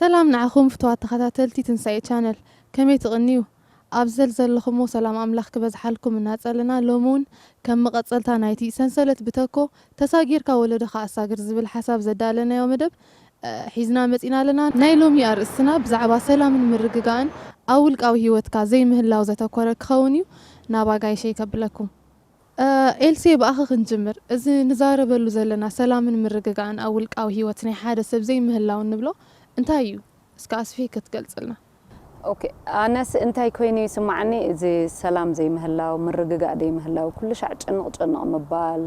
ሰላም ንዓኹም ፍትዋት ተኸታተልቲ ትንሳኤ ቻነል፣ ከመይ ትቕንዩ? ኣብ ዘልዘለኹሞ ሰላም ኣምላኽ ክበዝሓልኩም እናጸለና፣ ሎሚ እውን ከም መቐጸልታ ናይቲ ሰንሰለት ብተኮ ተሳጊርካ ወለዶኻ ኣሳግር ዝብል ሓሳብ ዘዳለናዮ መደብ፣ እ፣ ሒዝና መጺና ኣለና። ናይ ሎሚ ኣርእስትና ብዛዕባ ሰላምን ምርግጋእን ኣብ ውልቃዊ ህይወትካ ዘይምህላው ዘተኮረ ክኸውን እዩ። ናብ ኣጋይሸይ ከብለኩም። እ፣ ኤልሴ፣ ብኣኺ ክንጅምር። እዚ ንዛረበሉ ዘለና ሰላምን ምርግጋእን ኣብ ውልቃዊ ህይወት ናይ ሓደ ሰብ ዘይምህላው እንብሎ እንታይ እዩ? እስከ ኣስፊሕኪ ክትገልጽልና። ኦኬ፣ ኣነስ እንታይ ኮይኑ ይስማዓኒ? እዚ ሰላም ዘይምህላው፣ ምርግጋእ ዘይምህላው፣ ኩሉ ሻዕ ጭንቕ ጭንቕ ምባል፣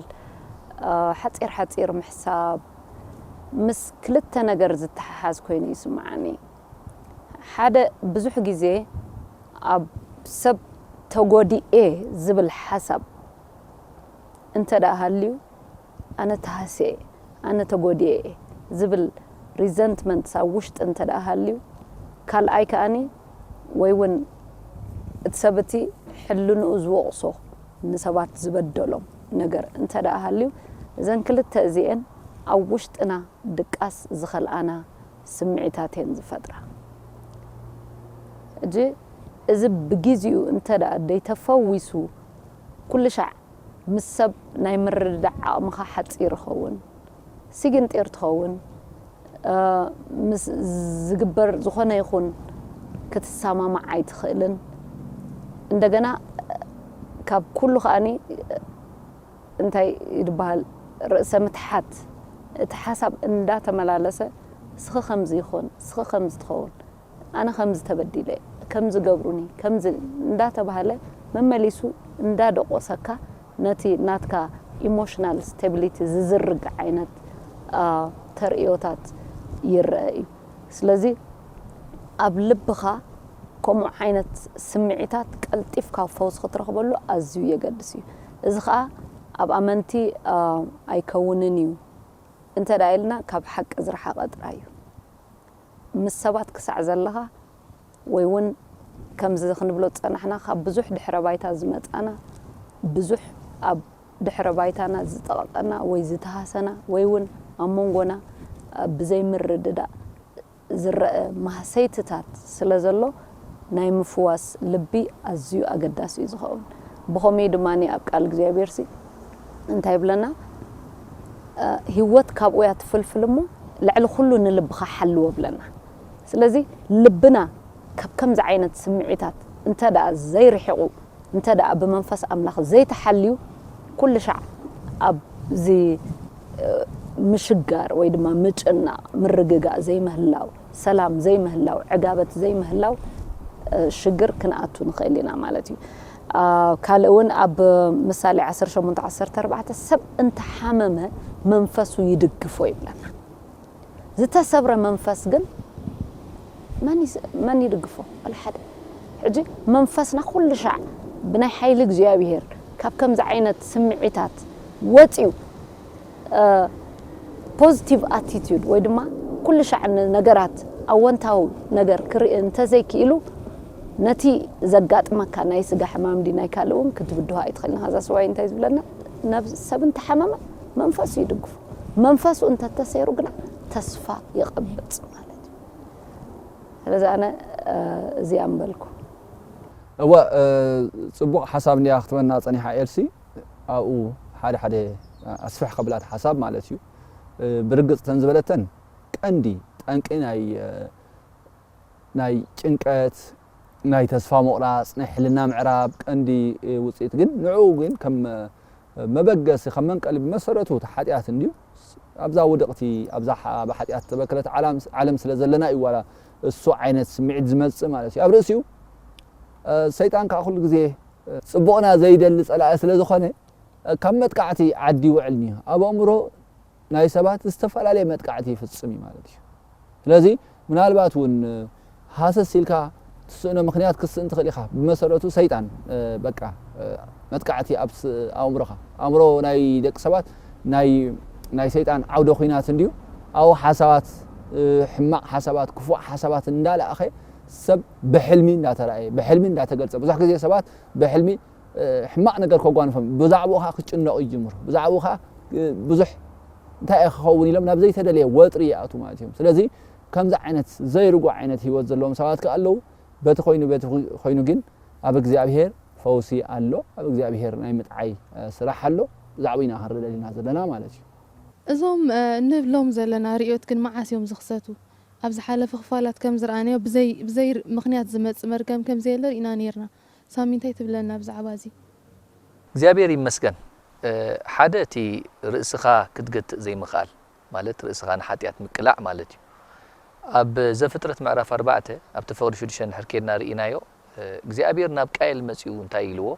እ፣ ሓጺር ሓጺር ምሕሳብ፣ ምስ ክልተ ነገር ዝተሓሓዝ ኮይኑ ይስማዓኒ። ሓደ ብዙሕ ግዜ ኣብ ሰብ ተጎዲኤ ዝብል ሓሳብ እንተ ደኣ ሃልዩ፣ ኣነ ተሃስየ፣ ኣነ ተጎዲኤ እየ ዝብል ሪዘንትመንትስ ኣብ ውሽጢ እንተ ደኣ ሃልዩ፣ ካልኣይ ከኣኒ ወይ እውን እቲ ሰብ እቲ ሕልንኡ ዝወቕሶ ንሰባት ዝበደሎም ነገር እንተ ደኣ ሃልዩ፣ እዘን ክልተ እዚኤን ኣብ ውሽጥና ድቃስ ዝኸልኣና ስምዒታት እየን ዝፈጥራ። ሕጂ እዚ ብግዜኡ እንተ ደኣ ደይተፈዊሱ፣ ኩሉ ሻዕ ምስ ሰብ ናይ ምርድዳእ ዓቕምኻ ሓጺር ይኸውን፣ ሲግንጢር ትኸውን፣ እ፣ ምስ ዝግበር ዝኾነ ይኹን ክትሰማማዕ ኣይትኽእልን። እንደገና ካብ ኩሉ ከኣኒ እንታይ ይድበሃል፣ ርእሰ ምትሓት፣ እቲ ሓሳብ እንዳተመላለሰ፣ "እስኺ ከምዚ ይኹን፣ እስኺ ከምዚ ትኸውን፣ ኣነ ከምዚ ተበዲለ፣ ከምዚ ገብሩኒ፣ ከምዚ" እንዳተባሃለ መመሊሱ እንዳደቆሰካ፣ ነቲ ናትካ ኢሞሽናል ስቴቢሊቲ ዝዝርግ ዓይነት፣ አ፣ ተርእዮታት ይረአ እዩ። ስለዚ ኣብ ልብኻ ከምኡ ዓይነት ስምዒታት ቀልጢፍካ ፈውሲ ክትረኽበሉ ኣዝዩ የገድስ እዩ። እዚ ኸኣ ኣብ ኣመንቲ፣ አ፣ ኣይከውንን እዩ እንተ ደኣ ኢልና፣ ካብ ሓቂ ዝረሓቐ ጥራይ እዩ። ምስ ሰባት ክሳዕ ዘለኻ፣ ወይ እውን ከምዚ ክንብሎ ዝጸናሕና፣ ካብ ብዙሕ ድሕረ ባይታ ዝመጻና፣ ብዙሕ ኣብ ድሕረ ባይታና ዝጠቐጠና ወይ ዝተሃሰና፣ ወይ እውን ኣብ መንጎና፣ አ፣ ብዘይምርድዳእ ዝረአ ማህሰይትታት ስለ ዘሎ፣ ናይ ምፍዋስ ልቢ ኣዝዩ ኣገዳሲ እዩ ዝኸውን። ብኸምኡ ድማ ኣብ ቃል እግዚኣብሔር ሲ እንታይ ይብለና? እ፣ "ህይወት ካብኡ እያ ትፍልፍል እሞ፣ ልዕሊ ኩሉ ንልብኻ ሓልዎ" ብለና። ስለዚ ልብና ካብ ከምዚ ዓይነት ስምዒታት እንተ ደኣ ዘይርሒቑ፣ እንተ ደኣ ብመንፈስ ኣምላኽ ዘይተሓልዩ፣ ኩሉ ሻዕ ኣብዚ፣ እ፣ ምሽጋር ወይ ድማ ምጭናቕ፣ ምርግጋእ ዘይምህላው፣ ሰላም ዘይምህላው፣ ዕጋበት ዘይምህላው፣ እ፣ ሽግር ክንኣቱ ንኽእል ኢና ማለት እዩ። አ፣ ካልእ እውን ኣብ ምሳሌ ዓሰርተ ሸሞንተ ዓሰርተ ኣርባዕተ፣ "ሰብ እንተሓመመ መንፈሱ ይድግፎ" ይብለና። ዝተሰብረ መንፈስ ግን መን ይስ-፣ መን ይድግፎ? ዋላ ሓደ። ሕጂ መንፈስና ኩሉ ሻዕ ብናይ ሓይሊ እግዚኣብሔር ካብ ከምዚ ዓይነት ስምዒታት ወፂኡ፣ እ፣ ፖዚቲቭ ኣቲቲዩድ ወይ ድማ ኩሉ ሻዕ ንነገራት ኣወንታዊ ነገር ክርኢ እንተዘይክኢሉ፣ ነቲ ዘጋጥመካ ናይ ስጋ ሕማም ድዩ ናይ ካልእ እውን ክትብድሆ ኣይትኽእልን። ሃዛ ሰብኣይ እንታይ ዝብለና? ነብስ-፣ ሰብ እንተሓመመ መንፈሱ ይድግፎ። መንፈሱ እንተተሰይሩ ግና ተስፋ ይቐብጽ ማለት እዩ። ስለዚ ኣነ፣ እ፣ እዚኣ ምበልኩ። እወ፣ እ፣ ጽቡቕ ሓሳብ እንድያ ክትበና ጸኒሓ ኤልሲ። ኣብኡ ሓደ ሓደ ኣስፍሕ ከብላት ሓሳብ ማለት እዩ። እ፣ ብርግጽ ተን ዝበለተን ቀንዲ ጠንቂ ናይ፣ እ፣ ናይ ጭንቀት፣ ናይ ተስፋ ምቑራጽ፣ ናይ ሕልና ምዕራብ ቀንዲ፣ እ፣ ውጽኢት ግን ንዕኡ ግን ከም፣ እ፣ መበገሲ፣ ከም መንቀሊ ብመሰረቱ እቲ ሓጢኣት እንድዩ። ኣብዛ ውድቕቲ፣ ኣብዛ ሓ-፣ ብሓጢኣት ዝተበከለት ዓላም-፣ ዓለም ስለ ዘለና እዩ ዋላ እሱ ዓይነት ስምዒት ዝመጽእ ማለት እዩ። ኣብ ርእሲኡ፣ እ፣ ሰይጣን ከኣ ኩሉ ግዜ፣ እ፣ ጽቡቕና ዘይደሊ ጸላኢ ስለ ዝኾነ፣ እ፣ ካብ መጥቃዕቲ ዓዲ ይውዕል እኒሆ። ኣብ ኣእምሮ ናይ ሰባት ዝተፈላለየ መጥቃዕቲ ይፍጽም እዩ ማለት እዩ። ስለዚ ምናልባት እውን ሃሰስ ኢልካ ትስእኖ ምኽንያት ክትስእን ትኽእል ኢኻ። ብመሰረቱ ሰይጣን፣ እ፣ በቃ፣ እ፣ መጥቃዕቲ ኣብ ስ-፣ ኣእምሮኻ፣ ኣእምሮ ናይ ደቂ ሰባት ናይ፣ ናይ ሰይጣን ዓውደ ኹናት እንድዩ። ኣብኡ ሓሳባት፣ እ፣ ሕማቕ ሓሳባት፣ ክፉእ ሓሳባት እንዳለኣኸ ሰብ ብሕልሚ እንዳተራእየ፣ ብሕልሚ እንዳተገልጸ። ብዙሕ ግዜ ሰባት ብሕልሚ እ፣ ሕማቕ ነገር ከጓንፎም፣ ብዛዕባኡ ኸዓ ክጭነቑ ይጅምሩ። ብዛዕባኡ ኸዓ፣ እ፣ ብዙሕ እንታይ እየ ክኸውን ኢሎም ናብ ዘይተደለየ ወጥሪ ይኣትዉ ማለት እዮም። ስለዚ ከምዚ ዓይነት ዘይርጉእ ዓይነት ህይወት ዘለዎም ሰባት ከኣ ኣለዉ። በቲ ኮይኑ በቲ ኮይኑ ግን ኣብ እግዚኣብሔር ፈውሲ ኣሎ፣ ኣብ እግዚኣብሔር ናይ ምጥዓይ ስራሕ ኣሎ። ብዛዕባ ኢና ክንርደል ኢና ዘለና ማለት እዩ። እዞም እንብሎም ዘለና ርእዮት ግን መዓስ እዮም ዝኽሰቱ? ኣብ ዝሓለፈ ክፋላት ከም ዝረኣናዮ ብዘይ ብዘይ ምኽንያት ዝመጽእ መርገም ከም ዘየለ ርኢና ነይርና። ሳሚ እንታይ ትብለና ብዛዕባ እዚ? እግዚኣብሔር ይመስገን። ሓደ እቲ ርእስኻ ክትገትእ ዘይምኽኣል ማለት ርእስኻ ንሓጢኣት ምቅላዕ ማለት እዩ። ኣብ ዘፍጥረት ምዕራፍ ኣርባዕተ ኣብቲ ፍቕዲ ሽዱሽተ እንድሕር ኬድና ርኢናዮ እግዚኣብሔር ናብ ቃየል መጺኡ እንታይ ኢልዎ?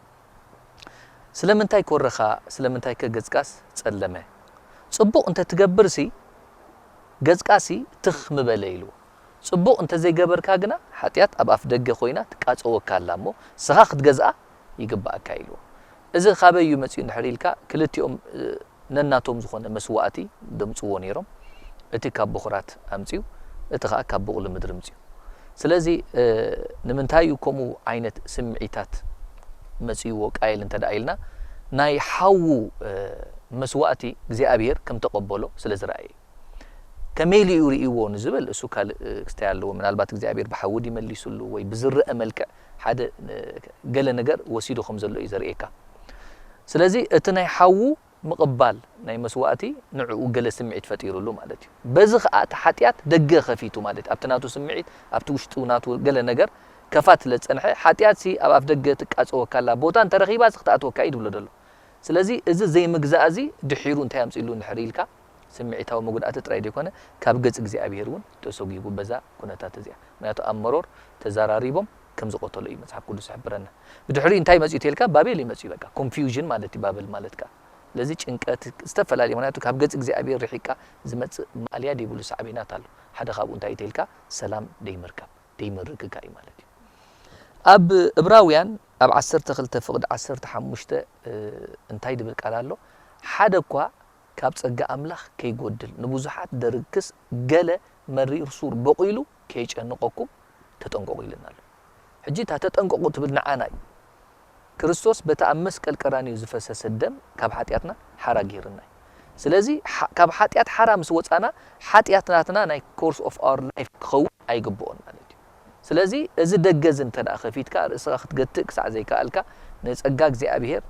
ስለምንታይ ኮረኻ ስለምንታይ ከ ገጽካስ ጸለመ? ጽቡቕ እንተ ትገብር ሲ ገጽካ ሲ ትኽ ምበለ ኢልዎ። ጽቡቕ እንተ ዘይገበርካ ግና ሓጢኣት ኣብ ኣፍ ደገ ኮይና ትቃጸወካ ኣላ እሞ ስኻ ክትገዝኣ ይግባኣካ ኢልዎ። እዚ ካበይ እዩ መጺኡ እንድሕር ኢልካ ክልቲኦም ነናቶም ዝኾነ መስዋእቲ ደምጽዎ ነይሮም። እቲ ካብ በኹራት ኣምጺኡ እቲ ኸኣ ካብ ብቑሊ ምድሪ ምጺኡ። ስለዚ ንምንታይ እዩ ከምኡ ዓይነት ስምዒታት መጺእዎ ቃየል እንተ ደኣ ኢልና ናይ ሓዉ መስዋእቲ እግዚኣብሔር ከም ተቐበሎ ስለ ዝረኣየ እዩ። ከመይ ኢሉ እዩ ርእይዎ ንዝብል እሱ ካልእ ክስታይ ኣለዎ። ምናልባት እግዚኣብሔር ብሓዊ ድዩ መሊሱሉ ወይ ብዝረአ መልክዕ ሓደ ገለ ነገር ወሲዱ ከም ዘሎ እዩ ዘርእየካ። ስለዚ እቲ ናይ ሓዉ ምቕባል ናይ መስዋእቲ ንዕኡ ገለ ስምዒት ፈጢሩሉ ማለት እዩ። በዚ ኸኣ እቲ ሓጢኣት ደገ ኸፊቱ ማለት ኣብቲ ናቱ ስምዒት ኣብቲ ውሽጡ ናቱ ገለ ነገር ከፋት ስለ ዝጸንሐ ሓጢኣት ሲ ኣብ ኣፍ ደገ ትቃጸወካ ኣላ ቦታ እንተረኺባ ሲ ክትኣትወካ እዩ ድብሎ ደሎ። ስለዚ እዚ ዘይምግዛእ እዚ ድሒሩ እንታይ ኣምጺእሉ እንድሕር ኢልካ ስምዒታዊ መጉዳእቲ ጥራይ ዘይኮነ ካብ ገጽ እግዚኣብሄር እውን ተሰጒጉ በዛ ኩነታት እዚኣ። ምክንያቱ ኣብ መሮር ተዘራሪቦም ከም ዝቐተሎ እዩ መጽሓፍ ቅዱስ ዝሕብረና። ብድሕሪኡ እንታይ መጺኡ ተልካ ባቤል እዩ መጺኡ በቃ ኮንፊውዥን ማለት እዩ ባብል ማለት ከኣ። ስለዚ ጭንቀት ዝተፈላለዩ ምክንያቱ ካብ ገጽ እግዚኣብሄር ርሒቅካ ዝመጽእ ማእልያ ዘይብሉ ሳዕቤናት ኣሎ። ሓደ ካብኡ እንታይ እዩ ተልካ ሰላም ዘይምርካብ ዘይምርግጋእ እዩ ማለት እዩ። ኣብ እብራውያን ኣብ ዓሰርተ ክልተ ፍቕዲ ዓሰርተ ሓሙሽተ እንታይ ድብል ቃል ኣሎ? ሓደ እኳ ካብ ጸጋ ኣምላኽ ከይጎድል ንብዙሓት ደርክስ ገለ መሪር ሱር በቒሉ ከየጨንቐኩም ተጠንቀቑ ኢልና ኣሎ። ሕጂ እታ ተጠንቀቑ ትብል ንዓና እዩ። ክርስቶስ በቲ ኣብ መስቀል ቀራንዮ ዝፈሰሰ ደም ካብ ሓጢኣትና ሓራ ገይርና እዩ። ስለዚ ካብ ሓጢኣት ሓራ ምስ ወጻና ሓጢኣት ናትና ናይ course of our life ክኸውን ኣይግብኦን ማለት እዩ። ስለዚ እዚ ደገ እዚ እንተ ደኣ ከፊትካ ርእስኻ ክትገትእ ክሳዕ ዘይከኣልካ ንጸጋ እግዚኣብሄር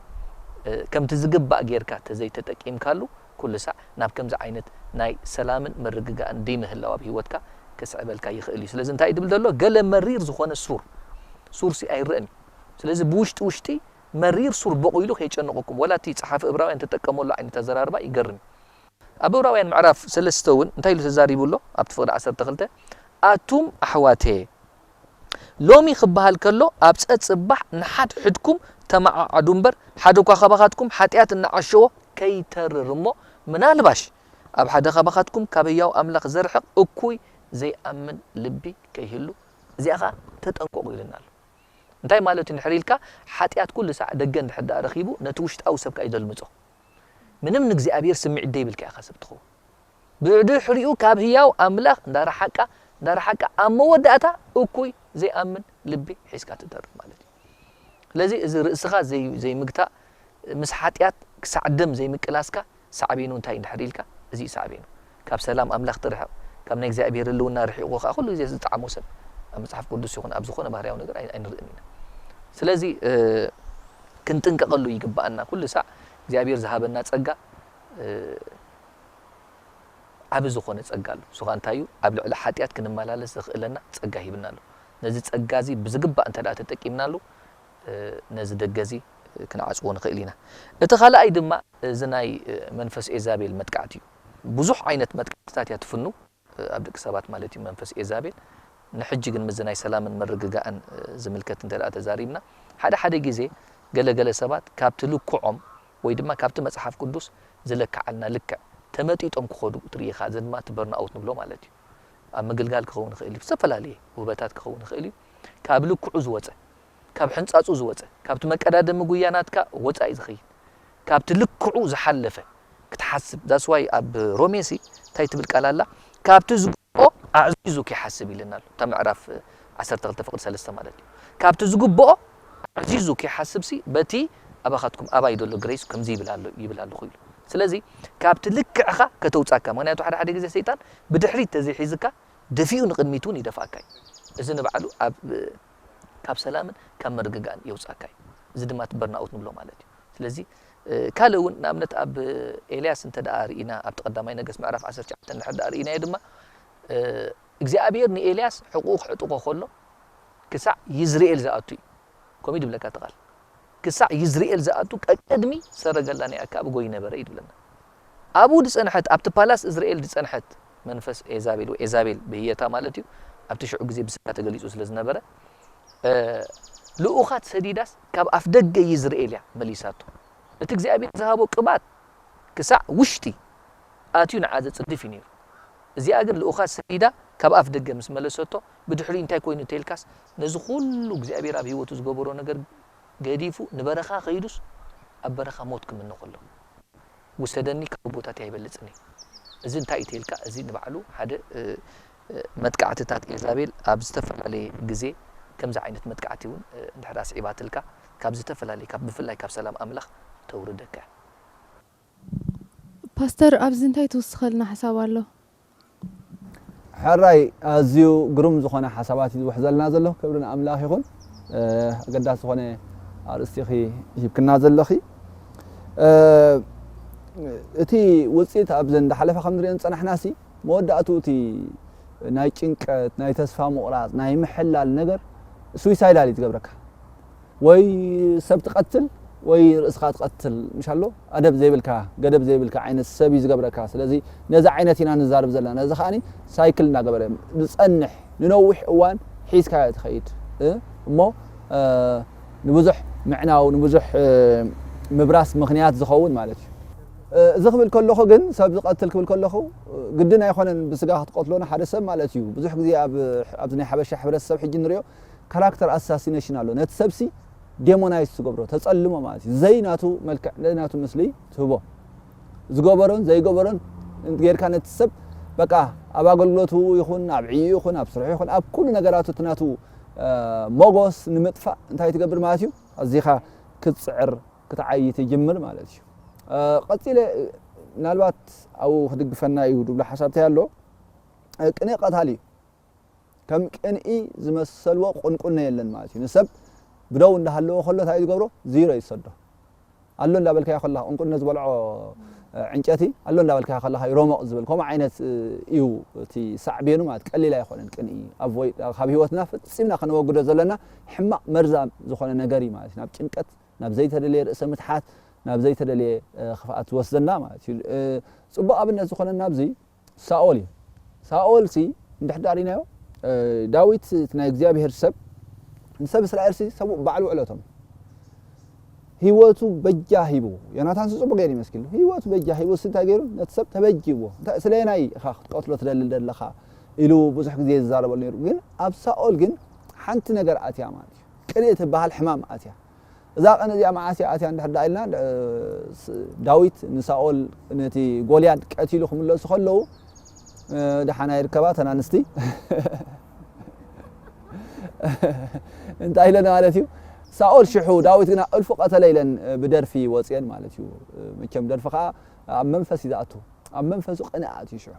ከምቲ ዝግባእ ጌርካ ተዘይተጠቂምካሉ ኩሉ ሳዕ ናብ ከምዚ ዓይነት ናይ ሰላምን ምርግጋእን ደይምህላው ኣብ ህይወትካ ክስዕበልካ ይኽእል እዩ። ስለዚ እንታይ እዩ ድብል ዘሎ? ገለ መሪር ዝኾነ ሱር፣ ሱርሲ ኣይረእን እዩ። ስለዚ ብውሽጢ ውሽጢ መሪር ሱር በቑሉ ከየጨንቐኩም። ወላ እቲ ጸሓፊ እብራውያን ተጠቀመሉ ዓይነት ኣዘራርባ ይገርም እዩ። ኣብ እብራውያን ምዕራፍ ሰለስተ እውን እንታይ ኢሉ ተዛሪቡ ኣሎ? ኣብቲ ፍቕዲ ዓሰርተ ክልተ ኣቱም ኣሕዋተየ ሎሚ ክበሃል ከሎ ኣብ ጸጽባሕ ንሓድሕድኩም ተመዓዓዱ እምበር ሓደ እኳ ካባኻትኩም ሓጢኣት እናዓሸዎ ከይተርር እሞ ምናልባሽ ኣብ ሓደ ካባኻትኩም ካብ ህያው ኣምላኽ ዘርሕቕ እኩይ ዘይኣምን ልቢ ከይህሉ እዚኣ ኸኣ ተጠንቀቑ ኢልና ኣሎ። እንታይ ማለት እዩ እንድሕር ኢልካ ሓጢኣት ኩሉ ሳዕ ደገ እንድሕር ደኣ ረኺቡ ነቲ ውሽጣዊ ሰብካ እዩ ዘልምጾ። ምንም ንእግዚኣብሔር ስምዒት ደይብልካ ኢኻ ሰብ ትኸውን። ብድሕሪኡ ካብ ህያው ኣምላኽ እንዳረሓቃ እንዳረሓቃ ኣብ መወዳእታ እኩይ ዘይኣምን ልቢ ሒዝካ ትደርብ ማለት እዩ። ስለዚ እዚ ርእስኻ ዘይምግታእ ምስ ሓጢኣት ክሳዕ ደም ዘይምቅላስካ ሳዕቤኑ እንታይ እንድሕር ኢልካ እዚ እዩ ሳዕቤኑ። ካብ ሰላም ኣምላኽ ትርሕቕ፣ ካብ ናይ እግዚኣብሔር ህልውና ርሒቑ ከዓ ኩሉ ግዜ ዝጠዓሞ ሰብ ኣብ መጽሓፍ ቅዱስ ይኹን ኣብ ዝኾነ ባህርያዊ ነገር ኣይንርእን ኢና። ስለዚ ክንጥንቀቐሉ ይግብኣና። ኩሉ ሳዕ እግዚኣብሔር ዝሃበና ጸጋ ዓቢ ዝኾነ ጸጋ ኣሎ። እሱ ኸኣ እንታይ እዩ? ኣብ ልዕሊ ሓጢኣት ክንመላለስ ዘኽእለና ጸጋ ሂብና ኣሎ። ነዚ ጸጋ እዚ ብዝግባእ እንተ ደኣ ተጠቂምናሉ ነዚ ደገ እዚ ክንዓጽዎ ንኽእል ኢና። እቲ ካልኣይ ድማ እዚ ናይ መንፈስ ኤዛቤል መጥቃዕቲ እዩ። ብዙሕ ዓይነት መጥቃዕትታት እያ ትፍኑ ኣብ ደቂ ሰባት ማለት እዩ መንፈስ ኤዛቤል። ንሕጂ ግን ምስዚ ናይ ሰላምን ምርግጋእን ዝምልከት እንተ ደኣ ተዛሪብና ሓደ ሓደ ግዜ ገለ ገለ ሰባት ካብቲ ልክዖም ወይ ድማ ካብቲ መጽሓፍ ቅዱስ ዝለክዓልና ልክዕ ተመጢጦም ክኸዱ ትርኢ ኢኻ። እዚ ድማ እቲ በርንኣውት ንብሎ ማለት እዩ። ኣብ ምግልጋል ክኸውን ይኽእል እዩ፣ ዝተፈላለየ ውህበታት ክኸውን ይኽእል እዩ። ካብ ልክዑ ዝወጸ፣ ካብ ሕንጻጹ ዝወጸ፣ ካብቲ መቀዳደሚ ጉያ ናትካ ወጻኢ ዝኸይድ፣ ካብቲ ልክዑ ዝሓለፈ ክትሓስብ that's why ኣብ ሮሜሲ እንታይ ትብል ቃል ኣላ? ካብቲ ዝግብኦ ኣዕዚዙ ከይሓስብ ኢልና ኣሎ። እታ ምዕራፍ ዓሰርተ ክልተ ፍቕዲ ሰለስተ ማለት እዩ። ካብቲ ዝግብኦ ኣዕዚዙ ከይሓስብሲ በቲ ኣባኻትኩም ኣባይ ዘሎ ግሬስ ከምዚ ይብል ኣሎ ይብል ኣለኹ ኢሉ። ስለዚ ካብቲ ልክዕኻ ከተውጻካ ምክንያቱ ሓደ ሓደ ግዜ ሰይጣን ብድሕሪት ተዘይሒዝካ ደፊኡ ንቕድሚት እውን ይደፍኣካ እዩ። እዚ ንባዕሉ ኣብ ካብ ሰላምን ካብ ምርግጋእን የውፅኣካ እዩ። እዚ ድማ እቲ በርናውት ንብሎ ማለት እዩ። ስለዚ ካልእ እውን ንኣብነት ኣብ ኤልያስ እንተ ደኣ ርኢና ኣብቲ ቀዳማይ ነገስት ምዕራፍ ዓሰርተ ትሽዓተ እንድሕር ደኣ ርኢናዮ ድማ እግዚኣብሔር ንኤልያስ ሕቑኡ ክዕጥቆ ከሎ ክሳዕ ይዝርኤል ዝኣቱ እዩ። ከምኡ እዩ ድብለካ እቲ ቃል። ክሳዕ ይዝርኤል ዝኣቱ ቀቅድሚ ሰረገላ ናይ ኣክኣብ ጎይ ነበረ እዩ ድብለና። ኣብኡ ዝጸንሐት ኣብቲ ፓላስ እዝርኤል ዝጸንሐት መንፈስ ኤዛቤል ወይ ኤዛቤል ብህየታ ማለት እዩ። ኣብቲ ሽዑ ግዜ ብስጋ ተገሊጹ ስለ ዝነበረ ልኡኻት ሰዲዳስ ካብ ኣፍ ደገ ይዝርኤል እያ መሊሳቶ። እቲ እግዚኣብሔር ዝሃቦ ቅብኣት ክሳዕ ውሽጢ ኣትዩ ንዓ ዘጽድፍ እዩ ነይሩ። እዚኣ ግን ልኡኻት ሰዲዳ ካብ ኣፍ ደገ ምስ መለሰቶ ብድሕሪኡ እንታይ ኮይኑ እንተኢልካስ ነዚ ኩሉ እግዚኣብሔር ኣብ ህይወቱ ዝገበሮ ነገር ገዲፉ ንበረኻ ከይዱስ ኣብ በረኻ ሞት ክምነ ከሎ ውሰደኒ ካብ ቦታትያ ይበልጽኒ። እዚ እንታይ እዩ ተልካ እዚ ንባዕሉ ሓደ መጥቃዕትታት ኤልዛቤል ኣብ ዝተፈላለየ ግዜ ከምዚ ዓይነት መጥቃዕቲ እውን እንድሕር ኣስዒባትልካ ካብ ዝተፈላለየ ካብ ብፍላይ ካብ ሰላም ኣምላኽ ተውርደካ። ፓስተር ኣብዚ እንታይ ትውስኸልና ሓሳብ ኣሎ? ሕራይ ኣዝዩ ግሩም ዝኾነ ሓሳባት እዩ ዝውሕዘልና ዘሎ። ክብሪ ንኣምላኽ ይኹን። ኣገዳሲ ዝኾነ ኣርእስቲ ኢኺ ሂብክና ዘለኺ። እቲ ውፅኢት ኣብዘን እንዳሓለፋ ከም ንሪኦ ዝፀናሕና ሲ መወዳእቱ እቲ ናይ ጭንቀት ናይ ተስፋ ምቑራፅ ናይ ምሕላል ነገር ሱይሳይዳል እዩ ዝገብረካ። ወይ ሰብ ትቐትል ወይ ርእስኻ ትቐትል ምሻሎ ኣደብ ዘይብልካ ገደብ ዘይብልካ ዓይነት ሰብ እዩ ዝገብረካ። ስለዚ ነዚ ዓይነት ኢና ንዛረብ ዘለና። ነዚ ከዓኒ ሳይክል እናገበረ ዝፀንሕ ንነዊሕ እዋን ሒዝካዮ ትኸይድ እሞ ንብዙሕ ምዕናው ንብዙሕ ምብራስ ምኽንያት ዝኸውን ማለት እዩ። እዚ ክብል ከለኹ ግን ሰብ ዝቐትል ክብል ከለኹ ግድን ኣይኮነን ብስጋ ክትቀትሎ ንሓደ ሰብ ማለት እዩ። ብዙሕ ግዜ ኣብዚ ናይ ሓበሻ ሕብረተሰብ ሕጂ ንሪኦ ካራክተር ኣሳሲኔሽን ኣሎ። ነቲ ሰብሲ ዴሞናይዝ ትገብሮ ተጸልሞ ማለት እዩ። ዘይ ናቱ መልክዕ ዘይ ናቱ ምስሊ ትህቦ። ዝገበሮን ዘይገበሮን ጌርካ ነቲ ሰብ በቃ ኣብ ኣገልግሎቱ ይኹን ኣብ ዕዩ ይኹን ኣብ ስርሑ ይኹን ኣብ ኩሉ ነገራቱ እቲ ናቱ ሞጎስ ንምጥፋእ እንታይ ትገብር ማለት እዩ? ኣዚኻ ክትጽዕር ክትዓዪ ትጅምር ማለት እዩ። ቀጺለ ምናልባት ኣብኡ ክድግፈና እዩ ድብሎ ሓሳብ እንታይ ኣሎ? ቅኔ ቀታሊ እዩ። ከም ቅንኢ ዝመሰልዎ ቁንቁነ የለን ማለት እዩ። ንሰብ ብደው እንዳሃለዎ ከሎ እንታይ እዩ ዝገብሮ? ዚሮ ይሰዶ። ኣሎ እንዳበልካዮ ከለኻ ቁንቁነ ዝበልዖ ዕንጨቲ ኣሎ እንዳበልካዮ ከለኻ ይሮሞቕ ዝብል ከምኡ ዓይነት እዩ እቲ ሳዕቤኑ ማለት ቀሊል ኣይኮነን። ቅንኢ ኣቮይድ ካብ ህይወትና ፈጺምና ከነወግዶ ዘለና ሕማቕ መርዛም ዝኾነ ነገር እዩ ማለት እዩ። ናብ ጭንቀት ናብ ዘይተደለየ ርእሰ ምትሓት ናብ ዘይተደለየ ክፍኣት ዝወስደና ማለት እዩ። ፅቡቕ ኣብነት ዝኾነና ኣብዚ ሳኦል እዩ። ሳኦል ሲ እንድሕር ዳሪናዮ ዳዊት እቲ ናይ እግዚኣብሄር ሰብ ንሰብ እስራኤል ሲ ሰብኡ ባዕሉ ውዕለቶም ህይወቱ በጃ ሂቡ ዮናታን ሲ ፅቡቅ ገይሩ ይመስኪሉ ህይወቱ በጃ ሂቡ ሲ እንታይ ገይሩ ነቲ ሰብ ተበጅዎ ስለየናይ ኢኻ ክትቀትሎ ትደሊ ዘለኻ ኢሉ ብዙሕ ግዜ ዝዛረበሉ ነይሩ። ግን ኣብ ሳኦል ግን ሓንቲ ነገር ኣትያ ማለት እዩ። ቅንኢ ትበሃል ሕማም ኣትያ። እዛ ቅንኢ እዚኣ መዓስ እያ ኣትያ እንድሕር ደኣ ኢልና ዳዊት ንሳኦል ነቲ ጎልያድ ቀቲሉ ክምለሱ ከለዉ ደሓና ይርከባ ተን ኣንስቲ እንታይ ኢለን ማለት እዩ። ሳኦል ሽሑ ዳዊት ግና እልፉ ቀተለ ኢለን ብደርፊ ወፅየን ማለት እዩ። መቸም ደርፊ ከዓ ኣብ መንፈስ እዩ ዝኣቱ። ኣብ መንፈሱ ቅንኢ ኣትዩ ሽሑ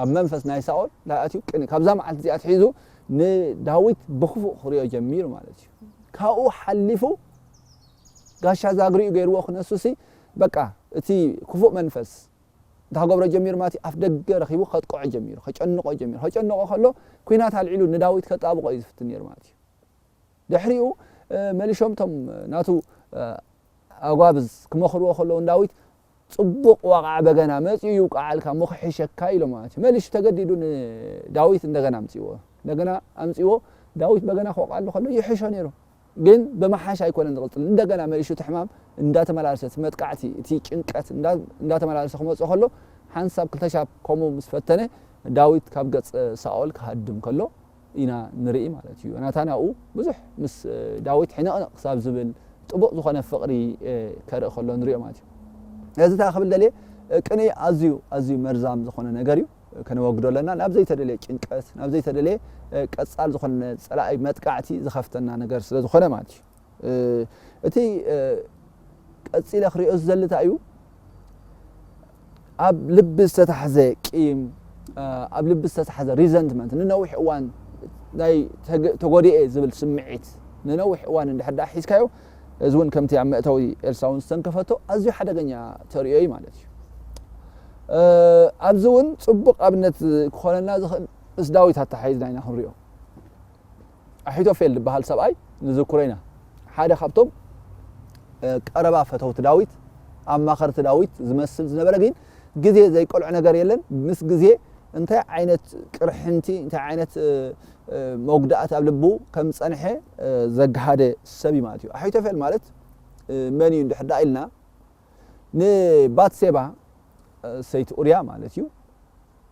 ኣብ መንፈስ ናይ ሳኦል እንታይ ኣትዩ ቅንኢ ካብዛ መዓልቲ እዚኣ ኣትሒዙ ንዳዊት ብክፉእ ክሪኦ ጀሚሩ ማለት እዩ። ካብኡ ሓሊፉ ጋሻ ዛግሪኡ ገይርዎ ክነሱሲ በቃ እቲ ክፉእ መንፈስ እንታይ ክገብሮ ጀሚሩ ማለት እዩ። ኣፍ ደገ ረኺቡ ከጥቅዖ ጀሚሩ ከጨንቆ ጀሚሩ ከጨንቆ ከሎ ኩናት ኣልዒሉ ንዳዊት ከጣብቆ እዩ ዝፍትን ነይሩ ማለት እዩ። ድሕሪኡ መሊሾም ቶም ናቱ ኣጓብዝ ክመኽርዎ ከለዉ ንዳዊት ጽቡቕ ዋቕዓ በገና መጺኡ ይውቅዓልካ እሞ ክሕሸካ ኢሎ ማለት እዩ። መሊሹ ተገዲዱ ንዳዊት እንደገና ኣምጺዎ እንደገና ኣምጺዎ ዳዊት በገና ክወቕዓሉ ከሎ ይሕሾ ነይሩ። ግን ብምሓሽ ኣይኮነን ዝቕጽል እንደገና መሊሹ እቲ ሕማም እንዳተመላለሰ እቲ መጥቃዕቲ እቲ ጭንቀት እንዳተመላለሰ ክመጽኦ ከሎ ሓንሳብ ክልተሻብ ከምኡ ምስ ፈተነ ዳዊት ካብ ገጽ ሳኦል ክሃድም ከሎ ኢና ንርኢ ማለት እዩ። ዮናታን ኣብኡ ብዙሕ ምስ ዳዊት ሕንቕንቕ ክሳብ ዝብል ጥቡቕ ዝኾነ ፍቕሪ ከርኢ ከሎ ንሪኦ ማለት እዩ። እዚ እንታይ ክብል ደልየ ቅንኢ ኣዝዩ ኣዝዩ መርዛም ዝኾነ ነገር እዩ። ከነወግዶ ኣለና ናብ ዘይተደለየ ጭንቀት ናብ ዘይተደለየ ቀጻል ዝኾነ ጸላኢ መጥቃዕቲ ዝኸፍተና ነገር ስለ ዝኾነ ማለት እዩ። እቲ ቀጺለ ክሪኦ ዝደሊ እንታይ እዩ ኣብ ልቢ ዝተታሕዘ ቂም ኣብ ልቢ ዝተታሕዘ ሪዘንትመንት፣ ንነዊሕ እዋን ናይ ተጎዲኤ ዝብል ስምዒት ንነዊሕ እዋን እንድሕር ደኣ ሒዝካዮ፣ እዚ እውን ከምቲ ኣብ መእተዊ ኤልሳ እውን ዝተንከፈቶ ኣዝዩ ሓደገኛ ተርእዮ እዩ ማለት እዩ። ኣብዚ እውን ጽቡቕ ኣብነት ክኾነና ዝኽእል ምስ ዳዊት ኣተሓሒዝና ኢና ክንሪኦ። ኣሒቶፌል ዝበሃል ሰብኣይ ንዝክሮ ኢና። ሓደ ካብቶም ቀረባ ፈተውቲ ዳዊት፣ ኣማኸርቲ ዳዊት ዝመስል ዝነበረ፣ ግን ግዜ ዘይቀልዖ ነገር የለን። ምስ ግዜ እንታይ ዓይነት ቅርሕንቲ፣ እንታይ ዓይነት መጉዳእቲ ኣብ ልቡ ከም ዝጸንሐ ዘግሃደ ሰብ እዩ ማለት እዩ። ኣሒቶፌል ማለት መን እዩ እንድሕር ደኣ ኢልና፣ ንባትሴባ ሰይቲ ኡርያ ማለት እዩ፣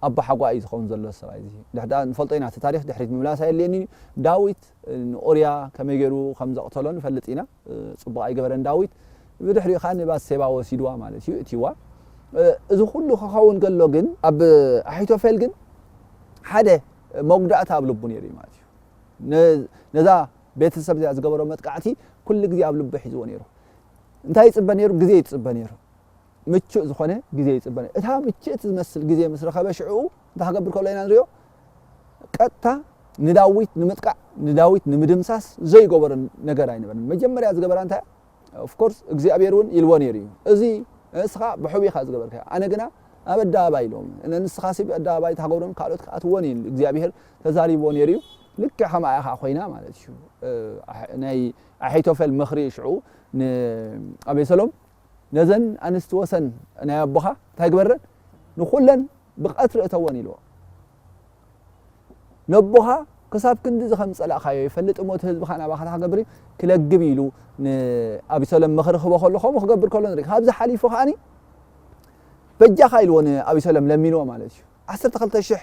ኣቦሓጓ እዩ ዝኸውን ዘሎ ሰብኣይ እዚ። ድሕዳ ንፈልጦ ኢና፣ እቲ ታሪኽ ድሕሪት ምምላስ ኣየድልየንን እዩ። ዳዊት ንኡርያ ከመይ ገይሩ ከም ዘቕተሎ ንፈልጥ ኢና። ጽቡቕ ኣይገበረን ዳዊት። ብድሕሪኡ ኸኣ ንባትሴባ ወሲድዋ ማለት እዩ፣ እትይዋ። እዚ ኩሉ ክኸውን ከሎ ግን፣ ኣብ ኣሒቶፌል ግን ሓደ መጉዳእታ ኣብ ልቡ ነይሩ እዩ ማለት እዩ። ነዛ ቤተሰብ እዚኣ ዝገበሮ መጥቃዕቲ ኩሉ ግዜ ኣብ ልቡ ሒዝዎ ነይሩ። እንታይ ይጽበ ነይሩ? ግዜ ይጽበ ነይሩ። ምቹእ ዝኾነ ግዜ ይጽበ ነይሩ። እታ ምችእቲ ዝመስል ግዜ ምስ ረኸበ፣ ሽዕኡ እንታይ ክገብር ከሎ ኢና ንሪኦ? ቀጥታ ንዳዊት ንምጥቃዕ፣ ንዳዊት ንምድምሳስ ዘይገበሮ ነገር ኣይነበረን። መጀመርያ ዝገበራ እንታይ? ኦፍኮርስ እግዚኣብሔር እውን ኢልዎ ነይሩ እዩ። እዚ እስኻ ብሕቡእ ኢኻ ዝገበርካዮ፣ ኣነ ግና ኣብ ኣደባባይ ኢሎም። ንስኻሲ ብኣደባባይ ታገብሮን ካልኦት ክኣትዎን እዩ እግዚኣብሔር ተዛሪብዎ ነይሩ እዩ። ልክዕ ከምኣ ኢኻ ኮይና ማለት እዩ። ናይ ኣሒቶፌል ምኽሪ ሽዑ ንኣቤሰሎም፣ ነዘን ኣንስቲ ወሰን ናይ ኣቦኻ እንታይ ግበረን? ንኹለን ብቐትሪ እተወን ኢልዎ። ነቦኻ ክሳብ ክንድዚ ከም ዝጸላእካዮ ይፈልጥ እሞ፣ እቲ ህዝብኻ ናባኻ እንታይ ክገብር እዩ? ክለግብ ኢሉ ንኣቢሰሎም ምኽሪ ክህቦ ከሎ፣ ከምኡ ክገብር ከሎ ንርኢ። ካብዚ ሓሊፉ ከኣኒ በጃኻ ኢልዎ ንኣቢሰሎም ለሚንዎ ማለት እዩ። ዓሰርተ ክልተ ሽሕ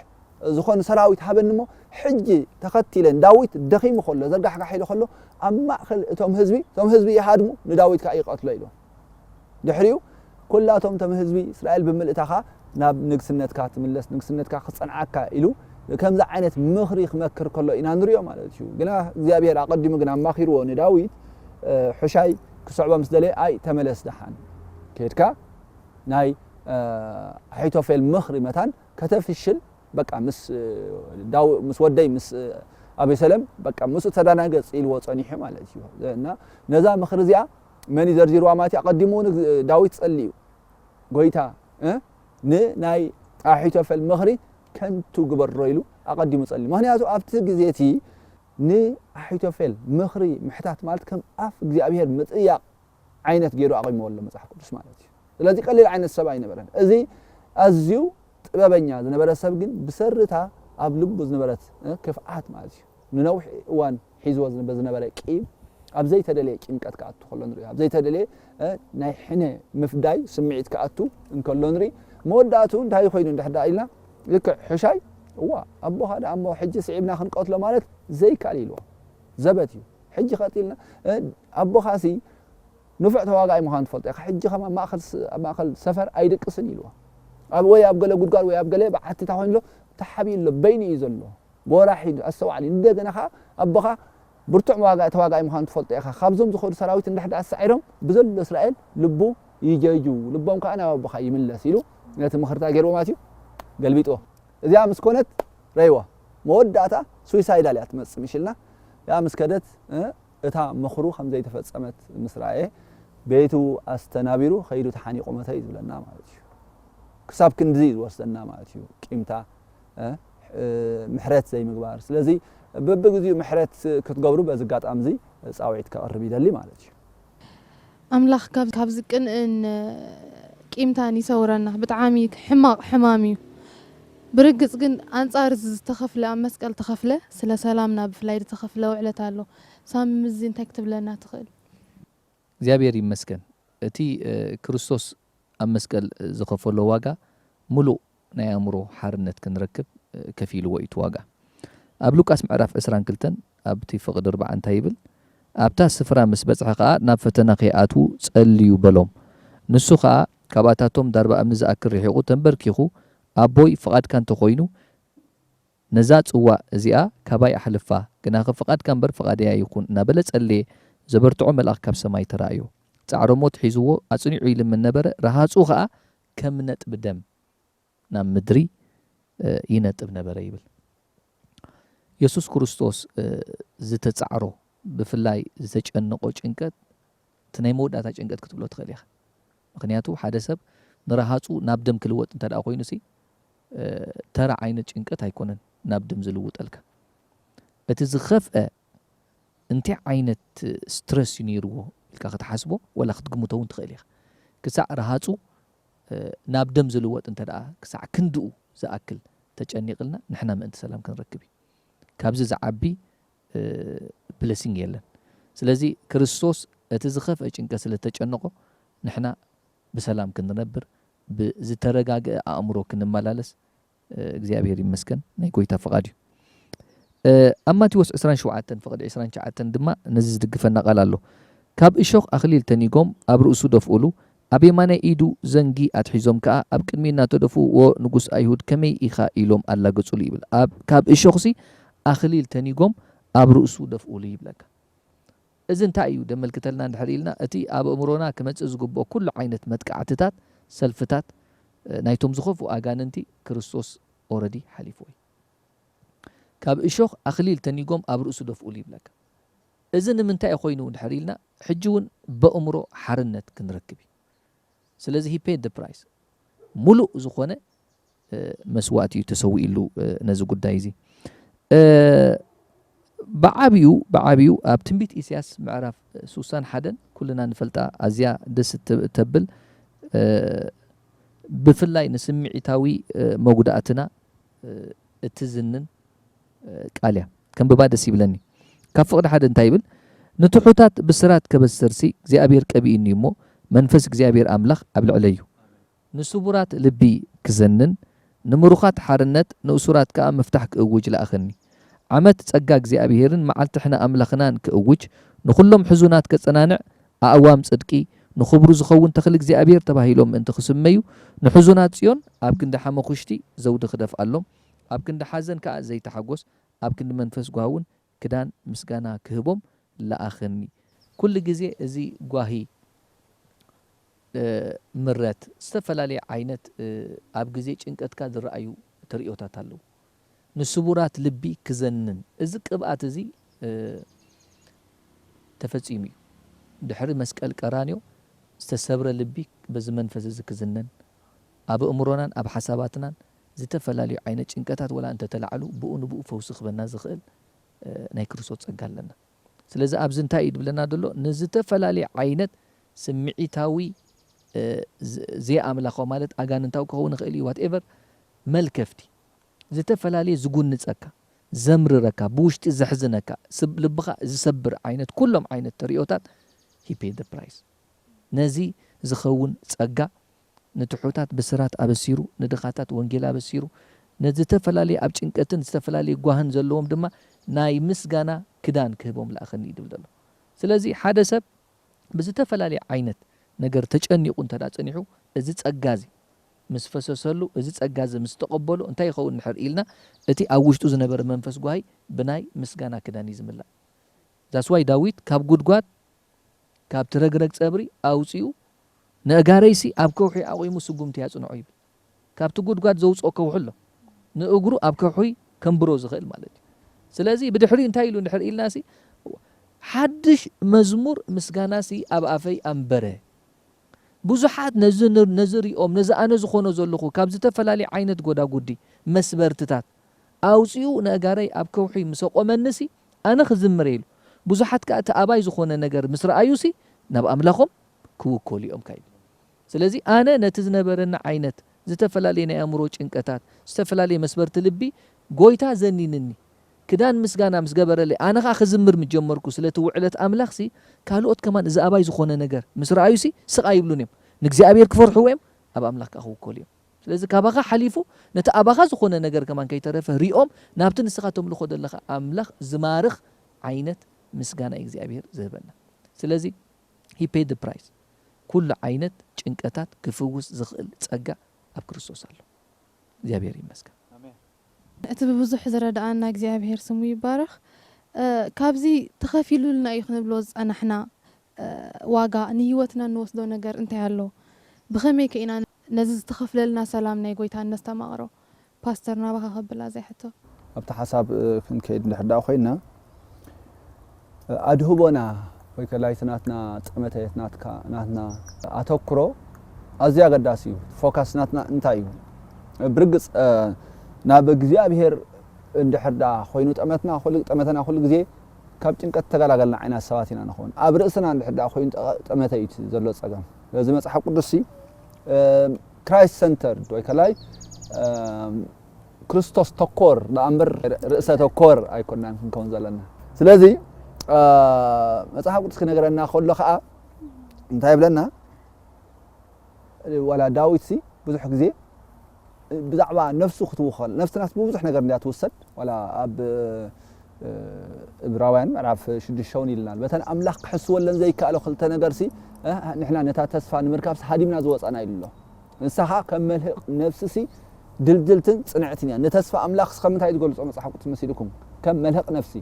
ዝኾኑ ሰራዊት ሃበኒ እሞ፣ ሕጂ ተኸቲለን፣ ዳዊት ደኺሙ ከሎ፣ ዘርጋሕጋሕ ኢሉ ከሎ፣ ኣብ ማእከል እቶም ህዝቢ፣ እቶም ህዝቢ ይሃድሙ፣ ንዳዊት ከኣ ይቐትሎ ኢልዎ። ድሕሪኡ ኩላቶም እቶም ህዝቢ እስራኤል ብምልእታኻ ናብ ንግስነትካ ትምለስ፣ ንግስነትካ ክጸንዓካ ኢሉ ከምዚ ዓይነት ምኽሪ ክመክር ከሎ ኢና ንሪኦ ማለት እዩ። ግና እግዚኣብሔር ኣቐዲሙ ግን ኣማኺርዎ ንዳዊት፣ እ፣ ሕሻይ ክስዕቦ ምስ ደለየ፣ ኣይ ተመለስ ደሓን፣ ከድካ ናይ፣ እ፣ ኣሒቶፌል ምኽሪ መታን ከተፍሽል፣ በቃ ምስ፣ እ፣ ዳው-፣ ምስ ወደይ ምስ፣ እ፣ ኣቤሰሎም በቃ ምስኡ ተዳናገጽ ኢልዎ ጸኒሑ ማለት እዩ። እና ነዛ ምኽሪ እዚኣ መን እዩ ዘርዚርዋ ማለት እዩ? ኣቐዲሙ እውን ዳዊት ጸልዩ፣ ጎይታ፣ እ፣ ንናይ ኣሒቶፌል ምኽሪ ከንቱ ግበሮ ኢሉ ኣቐዲሙ ጸልዩ። ምኽንያቱ ኣብቲ ግዜ እቲ ንኣሒቶፌል ምኽሪ ምሕታት ማለት ከም ኣፍ እግዚኣብሔር ምጥያቕ ዓይነት ገይሩ ኣቑምዎ ኣሎ መጽሓፍ ቅዱስ ማለት እዩ። ስለዚ ቀሊል ዓይነት ሰብ ኣይነበረን። እዚ ኣዝዩ ጥበበኛ ዝነበረ ሰብ ግን ብሰሪ እታ ኣብ ልቡ ዝነበረት፣ እ፣ ክፍኣት ማለት እዩ። ንነዊሕ እዋን ሒዝዎ ዝነበ፣ ዝነበረ ቂም ኣብ ዘይተደለየ ጭንቀት ክኣቱ ከሎ ንሪኦ። ኣብ ዘይተደለየ፣ እ፣ ናይ ሕነ ምፍዳይ ስምዒት ክኣቱ እንከሎ ንርኢ። መወዳእቱ እንታይ ኮይኑ እንድሕር ደኣ ኢልና፣ ልክዕ ሕሻይ፣ እዋ፣ ኣቦኻ ደኣ እሞ ሕጂ ስዒብና ክንቀትሎ ማለት ዘይከኣል ኢልዎ። ዘበት እዩ። ሕጂ ቀጢልና፣ እ፣ ኣቦኻሲ ንፉዕ ተዋጋኣይ ምዃኑ ትፈልጦ ኢኻ። ሕጂ ከም ኣብ ማእከል ስ-፣ ኣብ ማእከል ሰፈር ኣይድቅስን ኢልዎ። ኣብ፣ ወይ ኣብ ገለ ጉድጓድ ወይ ኣብ ገለ በዓቲ እንተ ኮይኑ ኣሎ፣ ተሓቢኡ ኣሎ፣ በይኑ እዩ ዘሎ። ጎራሕ እዩ፣ ኣስተውዓል እዩ። እንደገና ኸዓ ኣቦኻ ብርቱዕ መዋጋ-፣ ተዋጋኣይ ምዃኑ ትፈልጦ ኢኻ። ካብዞም ዝኸዱ ሰራዊት እንድሕር ደኣ ኣሳዒሮም ብዘሎ እስራኤል ልቡ ይጀዩ፣ ልቦም ከኣ ናብ ኣቦኻ ይምለስ ኢሉ ነቲ ምኽርታ ገይርዎ ማለት እዩ፣ ገልቢጥዎ። እዚኣ ምስ ኮነት ረይዋ መወዳእታ ሱይሳይዳል እያ ትመጽእ ምሽልና። እዚኣ ምስ ከደት፣ እ፣ እታ ምኽሩ ከም ዘይተፈጸመት ምስ ረኣየ፣ ቤቱ ኣስተናቢሩ ኸይዱ ተሓኒቑ መተ እዩ ዝብለና ማለት እዩ። ክሳብ ክንድዚ እዩ ዝወስደና ማለት እዩ። ቂምታ፣ እ፣ እ፣ ምሕረት ዘይምግባር። ስለዚ በብግዚኡ ምሕረት ክትገብሩ በዚ ኣጋጣሚ እዚ ጻውዒት ከቕርብ ይደሊ ማለት እዩ። ኣምላኽ ካብ፣ ካብዚ ቅንእን ቂምታን ይሰውረና። ብጣዕሚ ሕማቕ ሕማም እዩ። ብርግጽ ግን ኣንጻር እዚ ዝተኸፍለ፣ ኣብ መስቀል ተኸፍለ፣ ስለ ሰላምና ብፍላይ ዝተኸፍለ ውዕለት ኣሎ። ሳሚ፣ ምስዚ እንታይ ክትብለና ትኽእል? እግዚኣብሔር ይመስገን። እቲ፣ እ፣ ክርስቶስ ኣብ መስቀል ዝኸፈሎ ዋጋ፣ ምሉእ ናይ ኣእምሮ ሓርነት ክንረክብ፣ እ፣ ከፊልዎ እዩ እቲ ዋጋ። ኣብ ሉቃስ ምዕራፍ ዕስራን ክልተን ኣብቲ ፍቕዲ ኣርብዓ እንታይ ይብል? ኣብታ ስፍራ ምስ በጽሐ ኸኣ፣ ናብ ፈተና ከይኣትዉ ጸልዩ በሎም። ንሱ ኸኣ፣ ካባታቶም ዳርባ እምኒ ዝኣክል ርሒቑ ተንበርኪኹ፣ ኣቦይ፣ ፍቓድካ እንተኾይኑ፣ ነዛ ጽዋእ እዚኣ ካባይ ኣሕልፋ፣ ግናኸ ፍቓድካ እምበር ፍቓደይ ኣይኹን እናበለ ጸለየ። ዘበርትዖ መልኣኽ ካብ ሰማይ ተራእዮ። ጻዕረ ሞት ሒዝዎ ኣጽኒዑ ይልምን ነበረ፣ ረሃጹ ኸኣ ከም ነጥቢ ደም ናብ ምድሪ ይነጥብ ነበረ ይብል። የሱስ ክርስቶስ ዝተጻዕሮ፣ ብፍላይ ዝተጨነቆ ጭንቀት፣ እቲ ናይ መወዳእታ ጭንቀት ክትብሎ ትኽእል ኢኻ። ምኽንያቱ ሓደ ሰብ ንረሃጹ ናብ ደም ክልወጥ እንተ ደኣ ኮይኑሲ፣ ተራ ዓይነት ጭንቀት ኣይኮነን ናብ ደም ዝልውጠልካ። እቲ ዝኸፍአ እንታይ ዓይነት ስትረስ እዩ ነይርዎ ኢልካ ክትሓስቦ ወላ ክትግምቶ እውን ትኽእል ኢኻ። ክሳዕ ረሃጹ ናብ ደም ዝልወጥ እንተ ደኣ ክሳዕ ክንድኡ ዝኣክል ተጨኒቕልና ንሕና ምእንቲ ሰላም ክንረክብ እዩ። ካብዚ ዝዓቢ ብለሲንግ የለን። ስለዚ ክርስቶስ እቲ ዝኸፍአ ጭንቀት ስለ ተጨነቆ ንሕና ብሰላም ክንነብር ብዝተረጋገአ ኣእምሮ ክንመላለስ እግዚኣብሔር ይመስገን ናይ ጎይታ ፍቓድ እዩ። ኣብ ማቴዎስ ዕስራን ሸውዓተን ፍቕዲ ዕስራን ትሽዓተን ድማ ነዚ ዝድግፈና ቃል ኣሎ። ካብ እሾኽ ኣኽሊል ተኒጎም ኣብ ርእሱ ደፍኡሉ፣ ኣብ የማናይ ኢዱ ዘንጊ ኣትሒዞም ከኣ ኣብ ቅድሚ እናተደፍኡ፣ "ዎ ንጉስ ኣይሁድ ከመይ ኢኻ?" ኢሎም ኣላገጹሉ ይብል። ኣብ ካብ እሾኽሲ ኣኽሊል ተኒጎም ኣብ ርእሱ ደፍኡሉ ይብለካ። እዚ እንታይ እዩ ደመልክተልና እንድሕር ኢልና፣ እቲ ኣብ ኣእምሮና ክመጽእ ዝግብኦ ኩሉ ዓይነት መጥቃዕትታት፣ ሰልፍታት ናይቶም ዝኸፍኡ ኣጋንንቲ ክርስቶስ ኦረዲ ሓሊፍዎ እዩ። ካብ እሾኽ ኣኽሊል ተኒጎም ኣብ ርእሱ ደፍኡሉ ይብለካ። እዚ ንምንታይ እዩ ኮይኑ እንድሕር ኢልና፣ ሕጂ እውን በእምሮ ሓርነት ክንረክብ እዩ። ስለዚ he paid the price፣ ሙሉእ ዝኾነ መስዋእቲ እዩ ተሰዊእሉ ነዚ ጉዳይ እዚ። ብዓብዩ ብዓብዩ ኣብ ትንቢት ኢሳያስ ምዕራፍ ሱሳን ሓደን ኩልና ንፈልጣ ኣዝያ ደስ ተብል፣ ብፍላይ ንስምዒታዊ መጉዳእትና እትዝንን ቃል እያ። ከንብባ ደስ ይብለኒ። ካብ ፍቕዲ ሓደ እንታይ ይብል? "ንትሑታት ብስራት ከበስርሲ እግዚኣብሔር ቀቢእኒ እሞ መንፈስ እግዚኣብሔር ኣምላኽ ኣብ ልዕለይ እዩ። ንስቡራት ልቢ ክዘንን ንምሩኻት ሓርነት ንእሱራት ከኣ ምፍታሕ ክእውጅ ለኣኸኒ። ዓመት ጸጋ እግዚኣብሔርን መዓልቲ ሕነ ኣምላኽናን ክእውጅ ንኹሎም ሕዙናት ከጸናንዕ ኣእዋም ጽድቂ ንኽብሩ ዝኸውን ተኽሊ እግዚኣብሔር ተባሂሎም ምእንቲ ክስመዩ ንሕዙናት ጽዮን ኣብ ክንዲ ሓመኹሽቲ ዘውዲ ክደፍኣሎም ኣብ ክንዲ ሓዘን ከኣ ዘይተሓጎስ ኣብ ክንዲ መንፈስ ጓሃውን ክዳን ምስጋና ክህቦም ለኣኸኒ። ኩሉ ግዜ እዚ ጓሂ ምረት ዝተፈላለየ ዓይነት ኣብ ግዜ ጭንቀትካ ዝረኣዩ ተርእዮታት ኣለዉ። ንስቡራት ልቢ ክዘንን እዚ ቅብኣት እዚ ተፈጺሙ እዩ። ድሕሪ መስቀል ቀራንዮ ዝተሰብረ ልቢ በዚ መንፈስ እዚ ክዝነን ኣብ ኣእምሮናን ኣብ ሓሳባትናን ዝተፈላለዩ ዓይነት ጭንቀታት ወላ እንተተላዕሉ ብኡ ንብኡ ፈውሲ ክበና ዝኽእል ናይ ክርስቶስ ጸጋ ኣለና። ስለዚ ኣብዚ እንታይ እዩ ድብለና ዘሎ? ንዝተፈላለየ ዓይነት ስምዒታዊ ዘይኣምላኻዊ ማለት ኣጋንንታዊ ክኸውን ይኽእል እዩ፣ ዋትኤቨር መልከፍቲ ዝተፈላለየ ዝጉንጸካ፣ ዘምርረካ፣ ብውሽጢ ዘሕዝነካ፣ ልብኻ ዝሰብር ዓይነት ኩሎም ዓይነት ተሪኦታት he paid the price። ነዚ ዝኸውን ጸጋ ንትሑታት ብስራት ኣበሲሩ፣ ንድኻታት ወንጌል ኣበሲሩ፣ ነዝተፈላለየ ኣብ ጭንቀትን ዝተፈላለየ ጓህን ዘለዎም ድማ ናይ ምስጋና ክዳን ክህቦም ለኣኸኒ እዩ ድብል ዘሎ። ስለዚ ሓደ ሰብ ብዝተፈላለየ ዓይነት ነገር ተጨኒቑ እንተ ደኣ ጸኒሑ፣ እዚ ጸጋ እዚ ምስ ፈሰሰሉ፣ እዚ ጸጋ እዚ ምስ ተቐበሎ እንታይ ይኸውን እንድሕር ኢልና፣ እቲ ኣብ ውሽጡ ዝነበረ መንፈስ ጓሂ ብናይ ምስጋና ክዳን እዩ ዝምላእ። That's why ዳዊት ካብ ጉድጓድ ካብቲ ረግረግ ጸብሪ ኣውጺኡ ንእጋረይሲ ኣብ ከውሒ ኣቑሙ ስጉምቲ ያጽንዖ ይብል። ካብቲ ጉድጓድ ዘውጽኦ ከውሒ ኣሎ። ንእግሩ ኣብ ከውሒ ከንብሮ ዝኽእል ማለት እዩ። ስለዚ ብድሕሪኡ እንታይ ኢሉ እንድሕር ኢልናሲ ሓድሽ መዝሙር ምስጋናሲ ኣብ ኣፈይ ኣንበረ። ብዙሓት ነዚ ን- ነዚ ሪኦም ነዚ ኣነ ዝኾኖ ዘለኹ ካብ ዝተፈላለየ ዓይነት ጎዳጉዲ መስበርትታት ኣውጺኡ ነእጋረይ ኣብ ከውሒ ምስ ኣቖመኒሲ ኣነ ክዝምር ኢሉ። ብዙሓት ከኣ እቲ ኣባይ ዝኾነ ነገር ምስ ረኣዩሲ ናብ ኣምላኾም ክውከሉ እዮም ካይብል። ስለዚ ኣነ ነቲ ዝነበረኒ ዓይነት ዝተፈላለየ ናይ ኣእምሮ ጭንቀታት፣ ዝተፈላለየ መስበርቲ ልቢ ጎይታ ዘኒንኒ። ክዳን ምስጋና ምስ ገበረለይ ኣነ ኸኣ ክዝምር ምስ ጀመርኩ ስለቲ ውዕለት ኣምላኽሲ ካልኦት ከማን እዚ ኣባይ ዝኾነ ነገር ምስ ረኣዩሲ ስቕ ኣይብሉን እዮም። ንእግዚኣብሔር ክፈርሕዎ እዮም፣ ኣብ ኣምላኽ ከኣ ክውከሉ እዮም። ስለዚ ካባኻ ሓሊፉ ነቲ ኣባኻ ዝኾነ ነገር ከማን ከይተረፈ ሪኦም ናብቲ ንስኻ ተምልኾ ዘለኻ ኣምላኽ ዝማርኽ ዓይነት ምስጋና እግዚኣብሔር ዝህበና። ስለዚ he paid the price። ኩሉ ዓይነት ጭንቀታት ክፍውስ ዝኽእል ጸጋ ኣብ ክርስቶስ ኣሎ። እግዚኣብሔር ይመስገን። እቲ ብብዙሕ ዝረድኣና እግዚኣብሔር ስሙ ይባረኽ። ካብዚ ተኸፊሉልና እዩ ክንብሎ ዝጸናሕና ዋጋ ንህይወትና እንወስዶ ነገር እንታይ ኣሎ? ብኸመይ ከ ኢና ነዚ ዝተኸፍለልና ሰላም ናይ ጎይታ እነስተማቕሮ? ፓስተር ናባኻ ከብላ ዘይሕቶ። ኣብቲ ሓሳብ ክንከይድ እንድሕር ደኣ ኮይና ኣድህቦና ወይ ከላይቲ ናትና ጠመተ ናትና ኣተኩሮ ኣዝዩ ኣገዳሲ እዩ። ፎካስ ናትና እንታይ እዩ? ብርግፅ ናብ እግዚኣብሔር እንድሕር ደኣ ኮይኑ ጠመትና ጠመተና ኩሉ ግዜ ካብ ጭንቀት ተገላገልና ዓይነት ሰባት ኢና ንኸውን። ኣብ ርእስና እንድሕር ደኣ ኮይኑ ጠመተ እዩ ዘሎ ፀገም። ስለዚ መፅሓፍ ቅዱስ ሲ ክራይስት ሰንተርድ ወይ ከላይ ክርስቶስ ተኮር ደኣ እምበር ርእሰ ተኮር ኣይኮናን ክንከውን ዘለና። ስለዚ መፅሓፍ ቅዱስ ክነገረና ከሎ ከዓ እንታይ ይብለና? ዋላ ዳዊት ሲ ብዙሕ ግዜ ብዛዕባ ነፍሱ ክትውኸል ነፍስናስ ብብዙሕ ነገር እንድያ ትውሰድ ዋላ ኣብ እብራውያን ምዕራፍ ሽዱሽተ እውን ኢልናል። በተን ኣምላኽ ክሕስወለን ዘይከኣሎ ክልተ ነገር ሲ ንሕና ነታ ተስፋ ንምርካብ ሃዲምና ዝወፃና ኢሉ ኣሎ። ንሳ ከዓ ከም መልህቕ ነፍሲ ሲ ድልድልትን ፅንዕትን እያ። ንተስፋ ኣምላኽ ስ ከምንታይ ዝገልፆ መፅሓፍ ቅዱስ መሲልኩም? ከም መልህቕ ነፍሲ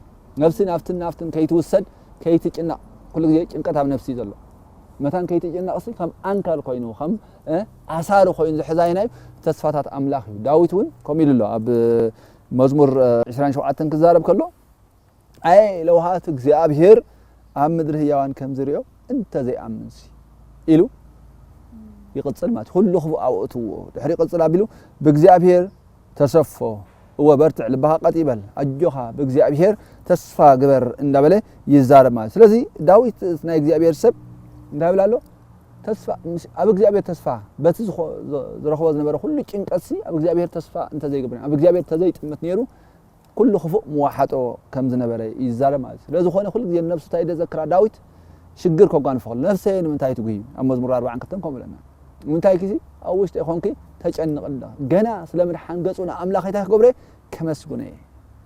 ነፍሲ ናብትን ናብትን ከይትውሰድ ከይትጭነቕ። ኩሉ ግዜ ጭንቀት ኣብ ነፍሲ ዘሎ መታን ከይትጭነቕ ሲ ከም ኣንካል ኮይኑ ከም ኣሳሪ ኮይኑ ዝሕዛይናዩ ተስፋታት ኣምላኽ እዩ። ዳዊት እውን ከምኡ ኢሉ ኣሎ ኣብ መዝሙር ዕስራን ሸውዓተን ክዛረብ ከሎ ኣየ ለውሃት እግዚኣብሔር ኣብ ምድሪ ህያዋን ከም ዝሪኦ እንተዘይኣምንሲ ኢሉ ይቕጽል ማለት ኩሉ ክፉእ ኣውእትዎ ድሕሪ ይቕጽል ኣቢሉ ብእግዚኣብሔር ተሰፎ እወ በርትዕ ልባኻ ቀጥ ይበል ኣጆኻ ብእግዚኣብሔር ተስፋ ግበር እንዳበለ ይዛረብ ማለት ስለዚ ዳዊት ናይ እግዚኣብሔር ሰብ እንታይ ይብል ኣሎ ተስፋ ኣብ እግዚኣብሔር ተስፋ በቲ ዝረኽቦ ዝነበረ ኩሉ ጭንቀትሲ ኣብ እግዚኣብሔር ተስፋ እንተዘይገብር ኣብ እግዚኣብሔር ተዘይጥምት ነይሩ ኩሉ ክፉእ ምዋሓጦ ከም ዝነበረ ይዛረብ ማለት እዩ። ስለዝኾነ ኩሉ ግዜ ንነብሱ እንታይ ደዘክራ ዳዊት ሽግር ከጓንፎ ከሎ ነፍሰየ ንምንታይ ትጉሂ ኣብ መዝሙር ኣርባዓን ክልተን ከምኡ ኢለና ንምንታይ ኪሲ ኣብ ውሽጢ ኮንኪ ተጨንቕ ኣለኺ ገና ስለ ምድሓን ገጹ ንኣምላኽ እንታይ ክገብረ ከመስግኖ እየ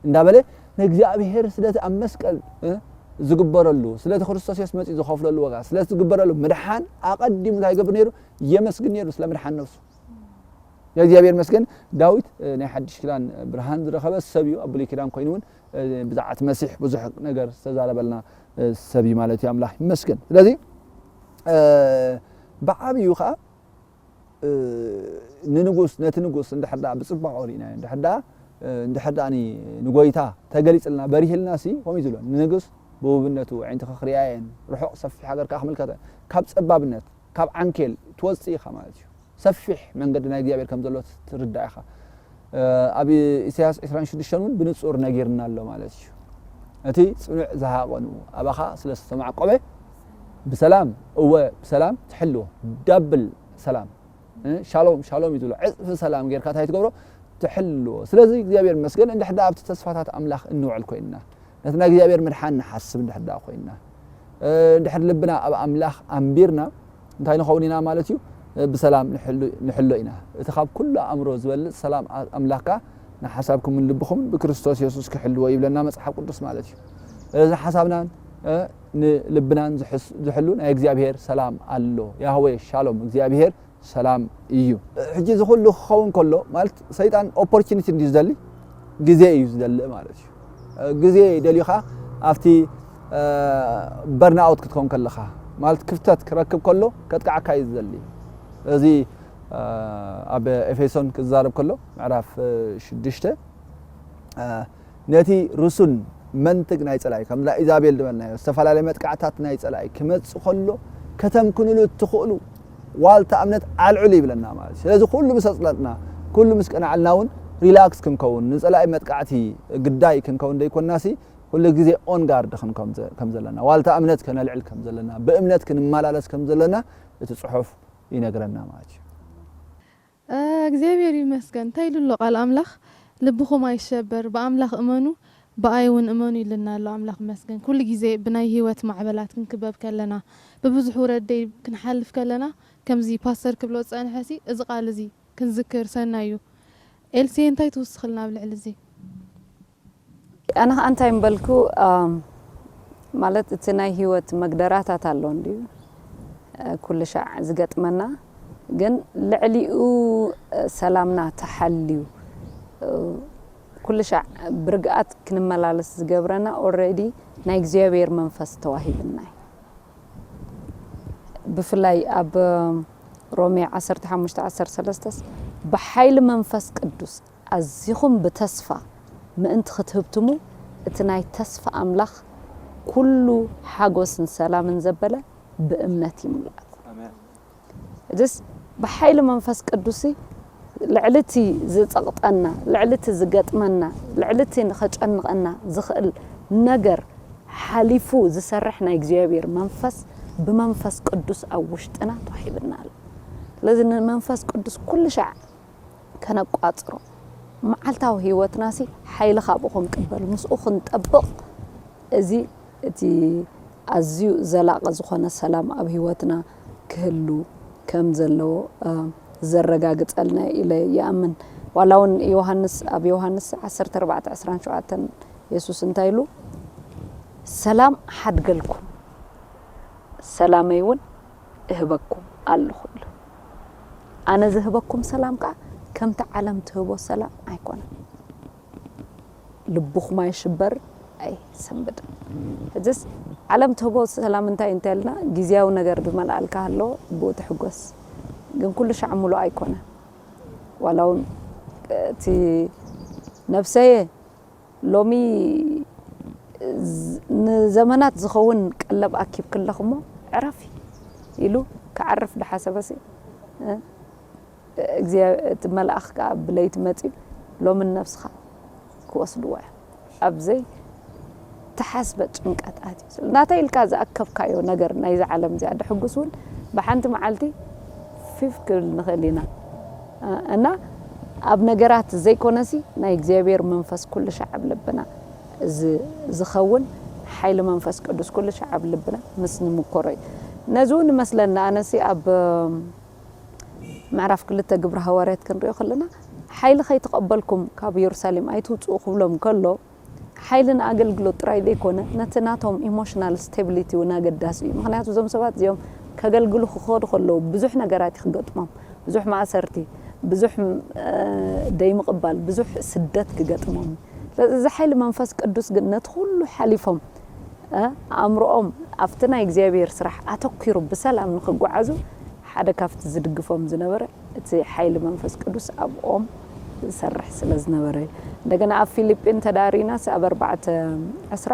እንዳበለ ንእግዚኣብሔር ስለቲ ኣብ መስቀል ዝግበረሉ ስለቲ ክርስቶስ የስ መፂኡ ዝኸፍለሉ ዋጋ ስለቲ ዝግበረሉ ምድሓን ኣቐዲሙ እንታይ ይገብር ነይሩ የመስግን ነይሩ ስለ ምድሓን ነብሱ እግዚኣብሔር መስገን ዳዊት ናይ ሓድሽ ኪዳን ብርሃን ዝረኸበ ሰብ እዩ ኣብ ብሉይ ኪዳን ኮይኑ እውን ብዛዕት መሲሕ ብዙሕ ነገር ዝተዛረበልና ሰብ እዩ ማለት እዩ ኣምላኽ ይመስገን ስለዚ ብዓብዩ ከዓ ንንጉስ ነቲ ንጉስ እንድሕር ደኣ ብፅባቐ ርኢናዮ እንድሕር ደኣ እንድሕር ደኣ ንጎይታ ተገሊፅልና በሪህልና ሲ ከምኡ ዝብሎ ንንጉስ ብውብነቱ ዓይንትኻ ክሪኣየን ርሑቕ ሰፊሕ ሃገር ከዓ ክምልከተ ካብ ፀባብነት ካብ ዓንኬል ትወፅእ ኢኻ ማለት እዩ ሰፊሕ መንገዲ ናይ እግዚኣብሔር ከም ዘሎ ትርዳእ ኢኻ ኣብ ኢሳያስ ዕስራን ሽዱሽተን እውን ብንፁር ነጊርና ኣሎ ማለት እዩ እቲ ፅኑዕ ዝሃቐኑ ኣባኻ ስለ ዝተማዕቆበ ብሰላም እወ ብሰላም ትሕልዎ ዳብል ሰላም ሻሎም ሻሎም እዩ ዝብሎ ዕፅፊ ሰላም ጌርካ እንታይ ትገብሮ ትሕልዎ ስለዚ እግዚኣብሔር መስገን እንድሕዳ ኣብቲ ተስፋታት ኣምላኽ እንውዕል ኮይንና ነቲ ናይ እግዚኣብሔር ምድሓን ንሓስብ እንድሕዳ ኮይንና እንድሕር ልብና ኣብ ኣምላኽ ኣንቢርና እንታይ ንኸውን ኢና ማለት እዩ ብሰላም ንሕሎ ኢና እቲ ካብ ኩሉ ኣእምሮ ዝበልፅ ሰላም ኣምላኽካ ንሓሳብኩምን ልብኹምን ብክርስቶስ የሱስ ክሕልዎ ይብለና መፅሓፍ ቅዱስ ማለት እዩ እዚ ሓሳብናን ንልብናን ዝሕሉ ናይ እግዚኣብሔር ሰላም ኣሎ ያህወ ሻሎም እግዚኣብሔር ሰላም እዩ ሕጂ እዚ ኩሉ ክኸውን ከሎ ማለት ሰይጣን ኦፖርቹኒቲ እንዲ ዝደሊ ግዜ እዩ ዝደሊ ማለት እዩ ግዜ ደልዩኻ ኣብቲ በርናውት ክትከውን ከለኻ ማለት ክፍተት ክረክብ ከሎ ከጥቃዓካ እዩ ዝደሊ እዚ ኣብ ኤፌሶን ክዛረብ ከሎ ምዕራፍ ሽዱሽተ ነቲ ርሱን መንትግ ናይ ጸላኢ ከምዛ ኢዛቤል ዝበልናዮ ዝተፈላለየ መጥቃዕታት ናይ ጸላኢ ክመጽእ ከሎ ከተምክንሉ እትኽእሉ ዋልታ እምነት ኣልዕሉ ይብለና ማለት እዩ ስለዚ ኩሉ ምስ ኣጽለጥና ኩሉ ምስ ቀናዕልና እውን ሪላክስ ክንከውን ንጸላኢ መጥቃዕቲ ግዳይ ክንከውን ዘይኮንናሲ ኩሉ ግዜ ኦን ጋርድ ክንከውን ከም ዘለና ዋልታ እምነት ከነልዕል ከም ዘለና ብእምነት ክንመላለስ ከም ዘለና እቲ ጽሑፍ ይነግረና ማለት እዩ እግዚኣብሔር ይመስገን እንታይ ኢሉ ኣሎ ቃል ኣምላኽ ልብኹም ኣይሸበር ብኣምላኽ እመኑ ብኣይ እውን እመኑ ኢልና ኣሎ ኣምላኽ ይመስገን ኩሉ ግዜ ብናይ ህይወት ማዕበላት ክንክበብ ከለና ብብዙሕ ውረድ ደይ ክንሓልፍ ከለና ከምዚ ፓስተር ክብሎ ዝጸንሐ ሲ እዚ ቃል እዚ ክንዝክር ሰናይ እዩ ኤልሲ እንታይ ትውስኽልና ኣብ ልዕሊ እዚ ኣነ ከዓ እንታይ ምበልኩ ማለት እቲ ናይ ህይወት መግደራታት ኣሎ እንድዩ ኩሉ ሻዕ ዝገጥመና ግን ልዕሊኡ ሰላምና ተሓልዩ ኩሉ ሻዕ ብርግኣት ክንመላለስ ዝገብረና ኦረዲ ናይ እግዚኣብሔር መንፈስ ተዋሂብና እዩ ብፍላይ ኣብ ሮሜ ዓሰርተ ሓሙሽተ ዓሰርተ ሰለስተ ብሓይሊ መንፈስ ቅዱስ ኣዚኹም ብተስፋ ምእንቲ ክትህብትሙ፣ እቲ ናይ ተስፋ ኣምላኽ ኩሉ ሓጎስን ሰላምን ዘበለ ብእምነት ይምልኣኩም። እዚስ ብሓይሊ መንፈስ ቅዱስ ልዕሊ እቲ ዝጸቕጠና፣ ልዕሊ እቲ ዝገጥመና፣ ልዕሊ እቲ ንኸጨንቐና ዝኽእል ነገር ሓሊፉ ዝሰርሕ ናይ እግዚኣብሔር መንፈስ ብመንፈስ ቅዱስ ኣብ ውሽጥና ተዋሂብና ኣሎ። ስለዚ ንመንፈስ ቅዱስ ኩሉ ሻዕ ከነቋጽሮ፣ መዓልታዊ ህይወትናሲ ሓይሊ ካብኡ ክንቅበል፣ ምስኡ ክንጠብቕ፣ እዚ እቲ ኣዝዩ ዘላቒ ዝኾነ ሰላም ኣብ ህይወትና ክህሉ ከም ዘለዎ፣ እ፣ ዘረጋግጸልና ኢለ ይኣምን። ዋላ እውን ዮሃንስ፣ ኣብ ዮሃንስ ዓሰርተ ኣርባዕተ ዕስራን ሸውዓተን የሱስ እንታይ ኢሉ? "ሰላም ሓድገልኩም፣ ሰላመይ እውን እህበኩም ኣለኹ" ኢሉ። "ኣነ ዝህበኩም ሰላም ከኣ ከምቲ ዓለም ትህቦ ሰላም ኣይኮነን። ልብኹም ኣይሽበር፣ ኣይሰንብድን።" ሕጅስ ዓለም ትህቦ ሰላም እንታይ እንተልና፣ ግዝያዊ ነገር ድመልኣልካ ኣለዎ፣ ብኡ ትሕጎስ። ግን ኩሉ ሻዕ ሙሉእ ኣይኮነን። ዋላ እውን እቲ ነፍሰየ ሎሚ ዝ-፣ ንዘመናት ዝኸውን ቀለብ ኣኪብክለኽ እሞ ዕረፊ ኢሉ ክዓርፍ ድሓሰበሲ፣ እ፣ እግዚኣብ-፣ እቲ መልኣኽ ከኣ ብለይቲ መጺኡ ሎሚ ነፍስኻ ክወስድዋ እዮም። ኣብዘይ ተሓስበ ጭንቀት ኣትዩ። ናተይ ኢልካ ዝኣከብካዮ ነገር ናይዚ ዓለም እዚኣ ድሕጉስ እውን ብሓንቲ መዓልቲ ፊፍ ክብል ንኽእል ኢና። እ፣ እና ኣብ ነገራት ዘይኮነሲ ናይ እግዚኣብሔር መንፈስ ኩሉ ሻዕ ኣብ ልብና ዝ-፣ ዝኸውን ሓይሊ መንፈስ ቅዱስ ኩሉ ሻዕ ኣብ ልብና ምስ ንምኮሮ እዩ። ነዚ እውን ይመስለና ኣነሲ ኣብ ምዕራፍ ክልተ ግብሪ ሃዋርያት ክንሪኦ ከለና፣ ሓይሊ ከይተቐበልኩም ካብ ኢየሩሳሌም ኣይትውፅኡ ክብሎም ከሎ፣ ሓይሊ ንኣገልግሎት ጥራይ ዘይኮነ፣ ነቲ ናቶም ኢሞሽናል ስቴቢሊቲ እውን ኣገዳሲ እዩ። ምኽንያቱ እዞም ሰባት እዚኦም ከገልግሉ ክኸዱ ከለዉ ብዙሕ ነገራት እዩ ክገጥሞም። ብዙሕ ማእሰርቲ፣ ብዙሕ፣ እ፣ ደይምቕባል፣ ብዙሕ ስደት ክገጥሞም እዩ። ስለዚ እዚ ሓይሊ መንፈስ ቅዱስ ግን ነቲ ኩሉ ሓሊፎም፣ እ፣ ኣእምሮኦም ኣብቲ ናይ እግዚኣብሔር ስራሕ ኣተኲሩ ብሰላም ንኽጓዓዙ ሓደ ካብቲ ዝድግፎም ዝነበረ እቲ ሓይሊ መንፈስ ቅዱስ ኣብኦም ዝሰርሕ ስለ ዝነበረ እዩ። እንደገና ኣብ ፊልጲ እንተ ደኣ ርኢናስ ኣብ ኣርባዕተ ዕስራ፣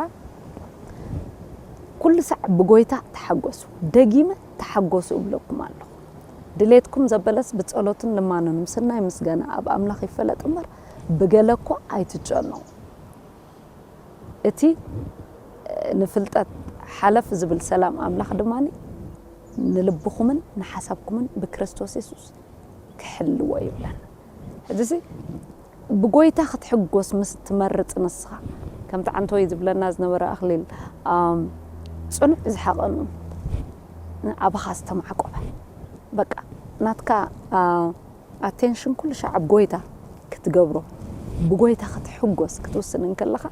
"ኩሉ ሳዕ ብጎይታ ተሓጎሱ፣ ደጊመ ተሓጎሱ እብለኩም ኣለኹ። ድሌትኩም ዘበለስ ብጸሎትን ልማኖን ምስናይ ምስጋና ኣብ ኣምላኽ ይፈለጥ እምበር ብገለ እኳ ኣይትጨነቑ።" እቲ ንፍልጠት ሓለፍ ዝብል ሰላም ኣምላኽ ድማ ንልብኹምን ንሓሳብኩምን ብክርስቶስ የሱስ ክሕልዎ ይብለና። ሕጂሲ ብጎይታ ክትሕጎስ ምስ ትመርጽ ንስኻ፣ ከምቲ ዓንቶይ ዝብለና ዝነበረ ኣኽሊል፣ ኣም፣ ጽኑዕ ዝሓቐኑ፣ ኣባኻ ዝተማዕቆበ፣ በቃ ናትካ፣ ኣ፣ ኣቴንሽን ኩሉ ሻዕ ኣብ ጎይታ ክትገብሮ፣ ብጎይታ ክትሕጎስ ክትውስን እንከለኻ፣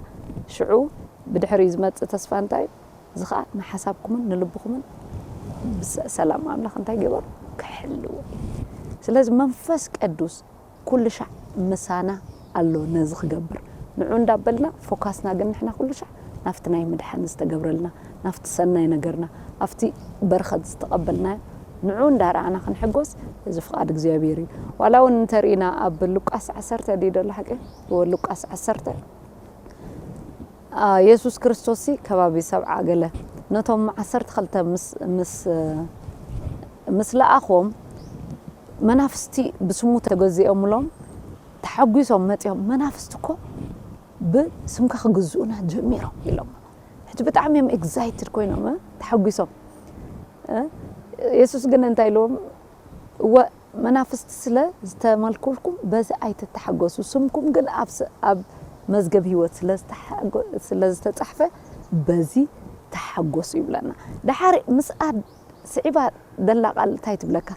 ሽዑ ብድሕሪኡ ዝመጽእ ተስፋ እንታይ እዩ? እዚ ኸኣ ንሓሳብኩምን ንልብኹምን ብሰ-፣ ሰላም ኣምላኽ እንታይ ገበሩ? ክሕልዎ እዩ። ስለዚ መንፈስ ቅዱስ ኩሉ ሻዕ ምሳና ኣሎ ነዚ ክገብር። ንዑ እንዳበልና ፎካስና ግን ንሕና ኩሉ ሻዕ ናብቲ ናይ ምድሓን ዝተገብረልና፣ ናብቲ ሰናይ ነገርና፣ ኣብቲ በረኸት ዝተቐበልናዮ ንዑ እንዳረኣና ክንሕጎስ እዚ ፍቓድ እግዚኣብሔር እዩ። ዋላ እውን እንተርኢና ኣብ ሉቃስ ዓሰርተ ድዩ ዘሎ ሓቂ? እወ፣ ሉቃስ ዓሰርተ፣ ኣ፣ የሱስ ክርስቶስ ሲ ከባቢ ሰብዓ ገለ ነቶም ዓሰርተ ክልተ ምስ፣ ምስ፣ ምስ ለኣኾም መናፍስቲ ብስሙ ተገዚኦምሎም ተሓጒሶም መጺኦም፣ "መናፍስቲ እኮ ብስምካ ክግዝኡና ጀሚሮም" ኢሎም። ሕጂ ብጣዕሚ እዮም ኤግዛይትድ ኮይኖም፣ እ፣ ተሓጒሶም። እ፣ የሱስ ግን እንታይ ኢልዎም? "እወ፣ መናፍስቲ ስለ ዝተመልኩልኩም በዚ ኣይትተሓጎሱ፣ ስምኩም ግን ኣብ ስ-፣ ኣብ መዝገብ ህይወት ስለ ዝተሓጎ-፣ ስለ ዝተጻሕፈ በዚ ተሓጎሱ" ይብለና። ደሓር ምስኣ ስዒባ ደላ ቃል እንታይ ትብለካ?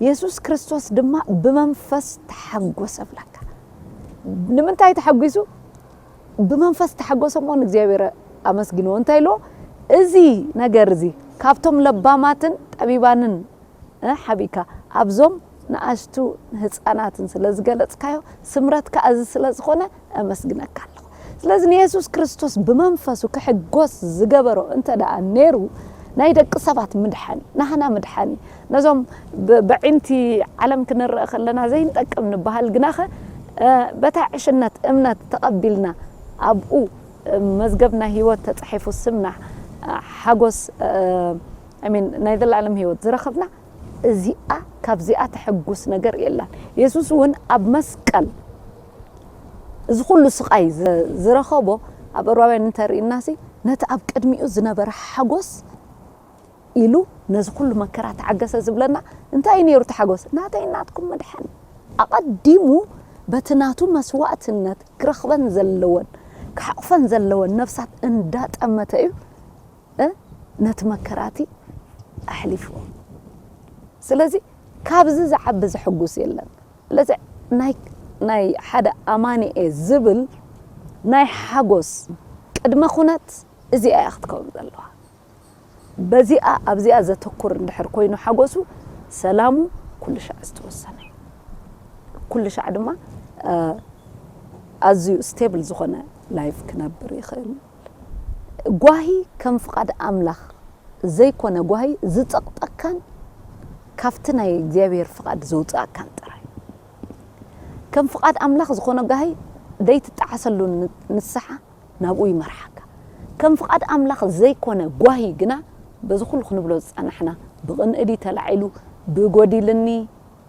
"የሱስ ክርስቶስ ድማ ብመንፈስ ተሓጎሰ" ብለካ። ንምንታይ ተሓጒሱ? ብመንፈስ ተሓጎሰ እሞ ንእግዚኣብሔር ኣመስግንዎ። እንታይ ኢልዎ? "እዚ ነገር እዚ ካብቶም ለባማትን ጠቢባንን፣ እ፣ ሓቢእካ ኣብዞም ንኣሽቱ ህፃናትን ስለ ዝገለጽካዮ፣ ስምረትካ እዚ ስለ ዝኾነ ኣመስግነካ ኣለኹ።" ስለዚ ንየሱስ ክርስቶስ ብመንፈሱ ክሕጎስ ዝገበሮ እንተ ደኣ ነይሩ፣ ናይ ደቂ ሰባት ምድሓን፣ ናህና ምድሓን እዩ። ነዞም ብ-፣ በዒንቲ ዓለም ክንረአ ከለና ዘይንጠቅም ንበሃል፣ ግናኸ እ፣ በታ ዕሽነት እምነት ተቐቢልና ኣብኡ፣ እ፣ መዝገብ ናይ ህይወት ተጻሒፉ ስምና፣ እ፣ ሓጎስ፣ እ፣ I mean፣ ናይ ዘላለም ህይወት ዝረኸብና፣ እዚኣ፣ ካብዚኣ ተሐጉስ ነገር የላን። የሱስ እውን ኣብ መስቀል እዚ ኩሉ ስቓይ ዝ-፣ ዝረኸቦ ኣብ ዕብራውያን እንተርኢናሲ፣ ነቲ ኣብ ቅድሚኡ ዝነበረ ሓጎስ ኢሉ ነዚ ኩሉ መከራ ተዓገሰ ዝብለና እንታይ እዩ ነይሩ እቲ ሓጎስ? ናተይ ናትኩም ምድሓን። ኣቐዲሙ በቲ ናቱ መስዋእትነት ክረኽበን ዘለወን፣ ክሓቑፈን ዘለወን ነፍሳት እንዳጠመተ እዩ፣ እ፣ ነቲ መከራቲ ኣሕሊፍዎ። ስለዚ ካብዚ ዝዓቢ ዘሕጉስ የለን። ስለዚ ናይ፣ ናይ ሓደ ኣማኑኤ ዝብል ናይ ሓጎስ ቅድመ ኩነት እዚኣ እያ ክትከውን ዘለዋ። በዚኣ፣ ኣብዚኣ ዘተኩር እንድሕር ኮይኑ ሓጎሱ፣ ሰላሙ ኩሉ ሻዕ ዝተወሰነ እዩ። ኩሉ ሻዕ ድማ፣ እ፣ ኣዝዩ ስቴብል ዝኾነ ላይፍ ክነብር ይኽእል። ጓሂ ከም ፍቓድ ኣምላኽ ዘይኮነ ጓሂ ዝጸቕጠካን ካብቲ ናይ እግዚኣብሔር ፍቓድ ዘውጽኣካን ጥራይ። ከም ፍቓድ ኣምላኽ ዝኾነ ጓሂ ዘይትጠዓሰሉ ን-፣ ንስሓ ናብኡ ይመርሓካ። ከም ፍቓድ ኣምላኽ ዘይኮነ ጓሂ ግና፣ በዚ ኩሉ ክንብሎ ዝጸናሕና፣ ብቕንኢ ድዩ ተላዒሉ፣ ብጎዲልኒ፣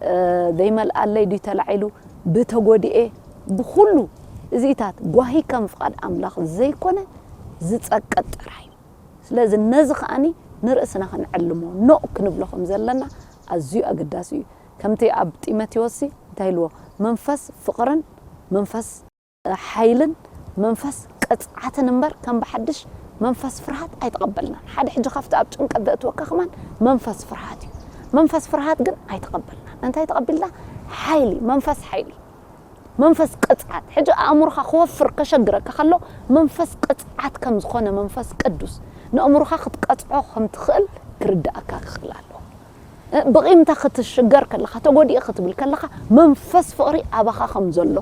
እ፣ ዘይመልኣለይ ድዩ ተላዒሉ፣ ብተጎዲኤ፣ ብኹሉ እዚታት ጓሂ ከም ፍቓድ ኣምላኽ ዘይኮነ ዝጸቅጥ ጥራይ እዩ። ስለዚ ነዚ ከኣኒ ንርእስና ክንዕልሞ፣ ኖእ ክንብሎ ከም ዘለና ኣዝዩ ኣገዳሲ እዩ። ከምቲ ኣብ ጢሞቴዎስሲ እንታይ ኢልዎ? መንፈስ ፍቕርን መንፈስ ሓይልን መንፈስ ቅጽዓትን እምበር፣ ከም ብሓድሽ መንፈስ ፍርሃት ኣይተቐበልናን። ሓደ ሕጂ ካብቲ ኣብ ጭንቀት ዘእትወካ ከማን መንፈስ ፍርሃት እዩ። መንፈስ ፍርሃት ግን ኣይተቐበልናን። እንታይ ተቐቢልና? ሓይሊ፣ መንፈስ ሓይሊ፣ መንፈስ ቅጽዓት። ሕጂ ኣእምሮኻ ክወፍር ከሸግረካ ከሎ፣ መንፈስ ቅጽዓት ከም ዝኾነ መንፈስ ቅዱስ ንኣእምሮኻ ክትቀጽዖ ከም ትኽእል ክርድኣካ ክኽእል ኣለዎ። ብቂምታ ክትሽገር ከለኻ፣ ተጎዲኤ ክትብል ከለኻ፣ መንፈስ ፍቕሪ ኣባኻ ከም ዘሎ፣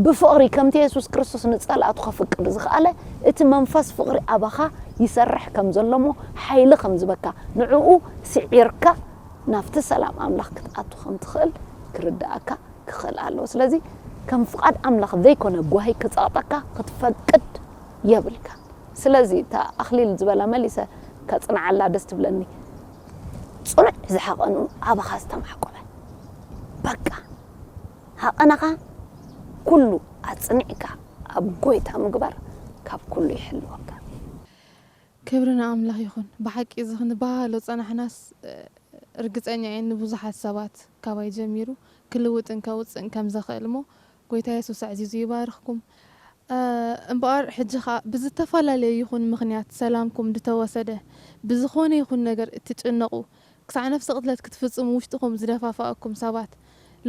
ብፍቕሪ ከምቲ የሱስ ክርስቶስ ንጸላእቱ ከፍቅር ዝኸኣለ፣ እቲ መንፈስ ፍቕሪ ኣባኻ ይሰርሕ ከም ዘሎ እሞ፣ ሓይሊ ከም ዝበካ፣ ንዕኡ ስዒርካ ናብቲ ሰላም ኣምላኽ ክትኣቱ ከም ትኽእል ክርድኣካ ክኽእል ኣለዎ። ስለዚ ከም ፍቓድ ኣምላኽ ዘይኮነ ጓሂ ክጸቕጠካ ክትፈቅድ የብልካ። ስለዚ እታ ኣኽሊል ዝበላ መሊሰ ከጽንዓላ ደስ ትብለኒ። ጽኑዕ ዝሓቐኑ ኣባኻ ዝተማዕቆበ። በቃ፣ ሃቐናኻ ኩሉ ኣጽኒዕካ ኣብ ጎይታ ምግባር ካብ ኩሉ ይሕልወካ። ክብሪ ንኣምላኽ ይኹን። ብሓቂ እዚ ክንበሃሎ ጸናሕናስ፣ እ፣ ርግጸኛ እየ ንብዙሓት ሰባት ካባይ ጀሚሩ ክልውጥን ከውጽእን ከም ዘኽእል እሞ፣ ጎይታ የሱስ ኣዕዚዙ ይባርኽኩም። እ፣ እምበኣር ሕጂ ኸኣ ብዝተፈላለየ ይኹን ምኽንያት ሰላምኩም ዝተወሰደ፣ ብዝኾነ ይኹን ነገር እትጭነቑ፣ ክሳዕ ነፍሲ ቅትለት ክትፍጽሙ ውሽጥኹም ዝደፋፍኣኩም ሰባት፣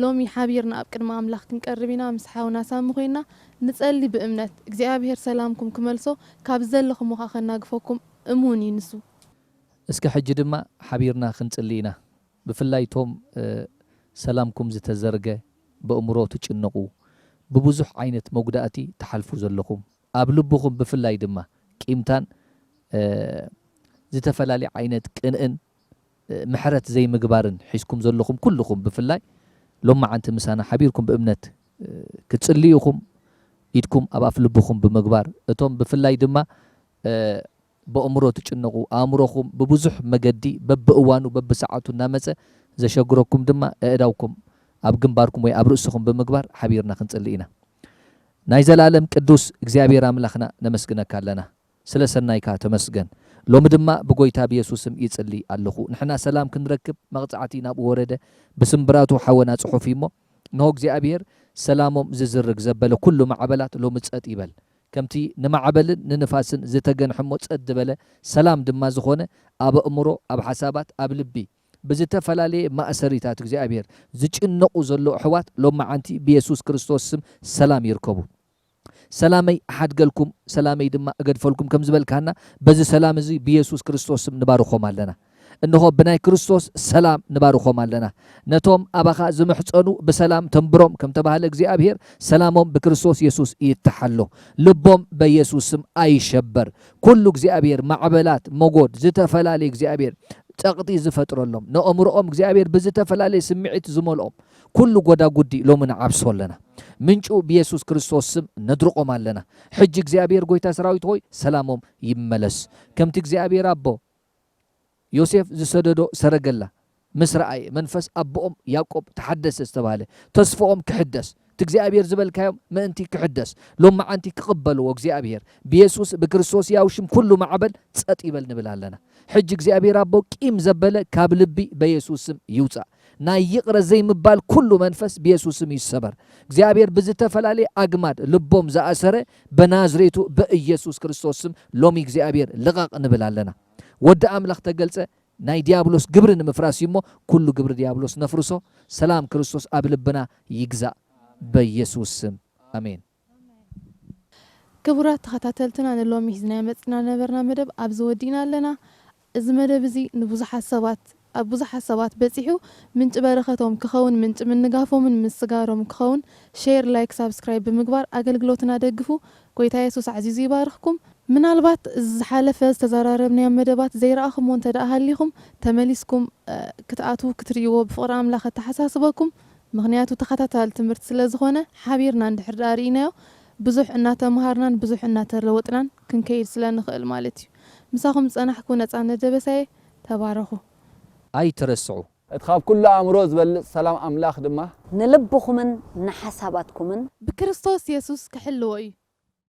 ሎሚ ሓቢርና ኣብ ቅድሚ ኣምላኽ ክንቀርብ ኢና። ምስ ሓውና ሳሚ ኮይና ንጸሊ ብእምነት፣ እግዚኣብሔር ሰላምኩም ክመልሶ፣ ካብ ዘለኹምዎ ኸኣ ከናግፈኩም እሙን እዩ ንሱ። እስከ ሕጂ ድማ ሓቢርና ክንጽሊ ኢና። ብፍላይ እቶም፣ እ፣ ሰላምኩም ዝተዘርገ፣ በእምሮ ትጭነቑ፣ ብብዙሕ ዓይነት መጉዳእቲ ትሓልፉ ዘለኹም፣ ኣብ ልብኹም ብፍላይ ድማ ቂምታን፣ እ፣ ዝተፈላለየ ዓይነት ቅንእን፣ እ፣ ምሕረት ዘይምግባርን ሒዝኩም ዘለኹም ኩልኹም ብፍላይ ሎማዓንቲ ምሳና ሓቢርኩም ብእምነት፣ እ፣ ክትጽልዩ ኢኹም። ኢድኩም ኣብ ኣፍ ልብኹም ብምግባር፣ እቶም ብፍላይ ድማ፣ እ፣ በእምሮ ትጭነቑ፣ ኣእምሮኹም ብብዙሕ መገዲ በብእዋኑ በብሰዓቱ እናመጸ ዘሸግረኩም ድማ፣ ኣእዳውኩም ኣብ ግንባርኩም ወይ ኣብ ርእስኹም ብምግባር ሓቢርና ክንጽሊ ኢና። ናይ ዘላለም ቅዱስ እግዚኣብሔር ኣምላኽና፣ ነመስግነካ ኣለና። ስለ ሰናይካ ተመስገን። ሎሚ ድማ ብጎይታ ብየሱስ ስም ይጽሊ ኣለኹ። ንሕና ሰላም ክንረክብ መቕጻዕቲ ናብኡ ወረደ። ብስምብራቱ ሓወና ጽሑፍ እዩ እሞ፣ እንሆ እግዚኣብሔር ሰላሞም ዝዝርግ ዘበለ ኩሉ ማዕበላት ሎሚ ጸጥ ይበል። ከምቲ ንማዕበልን ንንፋስን ዝተገንሐ እሞ ጸጥ ዝበለ፣ ሰላም ድማ ዝኾነ፣ ኣብ ኣእምሮ፣ ኣብ ሓሳባት፣ ኣብ ልቢ፣ ብዝተፈላለየ ማእሰሪታት እግዚኣብሔር ዝጭነቑ ዘሎ ኣሕዋት ሎማዓንቲ ብየሱስ ክርስቶስ ስም ሰላም ይርከቡ። ሰላመይ እሓድገልኩም፣ ሰላመይ ድማ እገድፈልኩም ከም ዝበልካና፣ በዚ ሰላም እዚ ብየሱስ ክርስቶስ ስም ንባርኾም ኣለና። እንሆ ብናይ ክርስቶስ ሰላም ንባርኾም ኣለና። ነቶም ኣባኻ ዝምሕጸኑ ብሰላም ተንብሮም ከም ተባህለ እግዚኣብሔር፣ ሰላሞም ብክርስቶስ የሱስ ይተሓሎ። ልቦም በየሱስ ስም ኣይሸበር። ኩሉ እግዚኣብሔር ማዕበላት፣ መጎድ፣ ዝተፈላለየ እግዚኣብሔር ጸቕጢ ዝፈጥረሎም፣ ነእምሮኦም እግዚኣብሔር ብዝተፈላለየ ስምዒት ዝመልኦም፣ ኩሉ ጎዳጉዲ ሎሚ ንዓብሶ ኣለና። ምንጩ ብየሱስ ክርስቶስ ስም ነድርቖም ኣለና። ሕጂ እግዚኣብሔር ጐይታ ሰራዊት ሆይ ሰላሞም ይመለስ። ከምቲ እግዚኣብሔር ኣቦ ዮሴፍ ዝሰደዶ ሰረገላ ምስ ረኣየ መንፈስ ኣቦኦም ያዕቆብ ተሓደሰ ዝተባህለ ተስፍኦም ክሕደስ እቲ እግዚኣብሔር ዝበልካዮም ምእንቲ ክሕደስ ሎመዓንቲ ክቕበልዎ እግዚኣብሔር ብየሱስ ብክርስቶስ ያው ሽም ኩሉ ማዕበል ጸጥ ይበል ንብል ኣለና። ሕጂ እግዚኣብሔር ኣቦ ቂም ዘበለ ካብ ልቢ በየሱስ ስም ይውጻእ። ናይ ይቕረ ዘይምባል ኩሉ መንፈስ ብየሱስ ስም ይሰበር። እግዚኣብሔር ብዝተፈላለየ ኣግማድ ልቦም ዝኣሰረ በናዝሬቱ በኢየሱስ ክርስቶስ ስም ሎሚ እግዚኣብሔር ልቐቕ ንብል ኣለና። ወዲ ኣምላኽ ተገልጸ ናይ ዲያብሎስ ግብሪ ንምፍራስ እዩ እሞ ኩሉ ግብሪ ዲያብሎስ ነፍርሶ። ሰላም ክርስቶስ ኣብ ልብና ይግዛእ በኢየሱስ ስም ኣሜን። ክቡራት ተኸታተልትና ንሎሚ ሒዝናዮ መጺና ነበርና መደብ ኣብዚ ወዲእና ኣለና። እዚ መደብ እዚ ንብዙሓት ሰባት ኣብ ብዙሓት ሰባት በጺሑ ምንጪ በረኸቶም ክኸውን ምንጪ ምንጋፎምን ምስጋሮም ክኸውን share like subscribe ብምግባር ኣገልግሎትና ደግፉ። ጎይታ የሱስ ዓዚዙ ይባርኽኩም። ምናልባት እዚ ዝሓለፈ ዝተዘራረብናዮም መደባት ዘይረኣኹምዎ እንተ ደኣ ሃሊኹም ተመሊስኩም ክትኣትዉ ክትርእይዎ ብፍቕሪ ኣምላኽ ኣተሓሳስበኩም። ምኽንያቱ ተኸታታሊ ትምህርቲ ስለ ዝኾነ ሓቢርና እንድሕር ደኣ ርኢናዮ ብዙሕ እናተምሃርናን ብዙሕ እናተለወጥናን ክንከይድ ስለ ንኽእል ማለት እዩ። ምሳኹም ዝጸናሕኩ ነጻነት ደበሳየ። ተባረኹ። ኣይትረስዑ። እቲ ካብ ኩሉ ኣእምሮ ዝበልጽ ሰላም ኣምላኽ ድማ። ንልብኹምን ንሓሳባትኩምን። ብክርስቶስ የሱስ ክሕልዎ እዩ።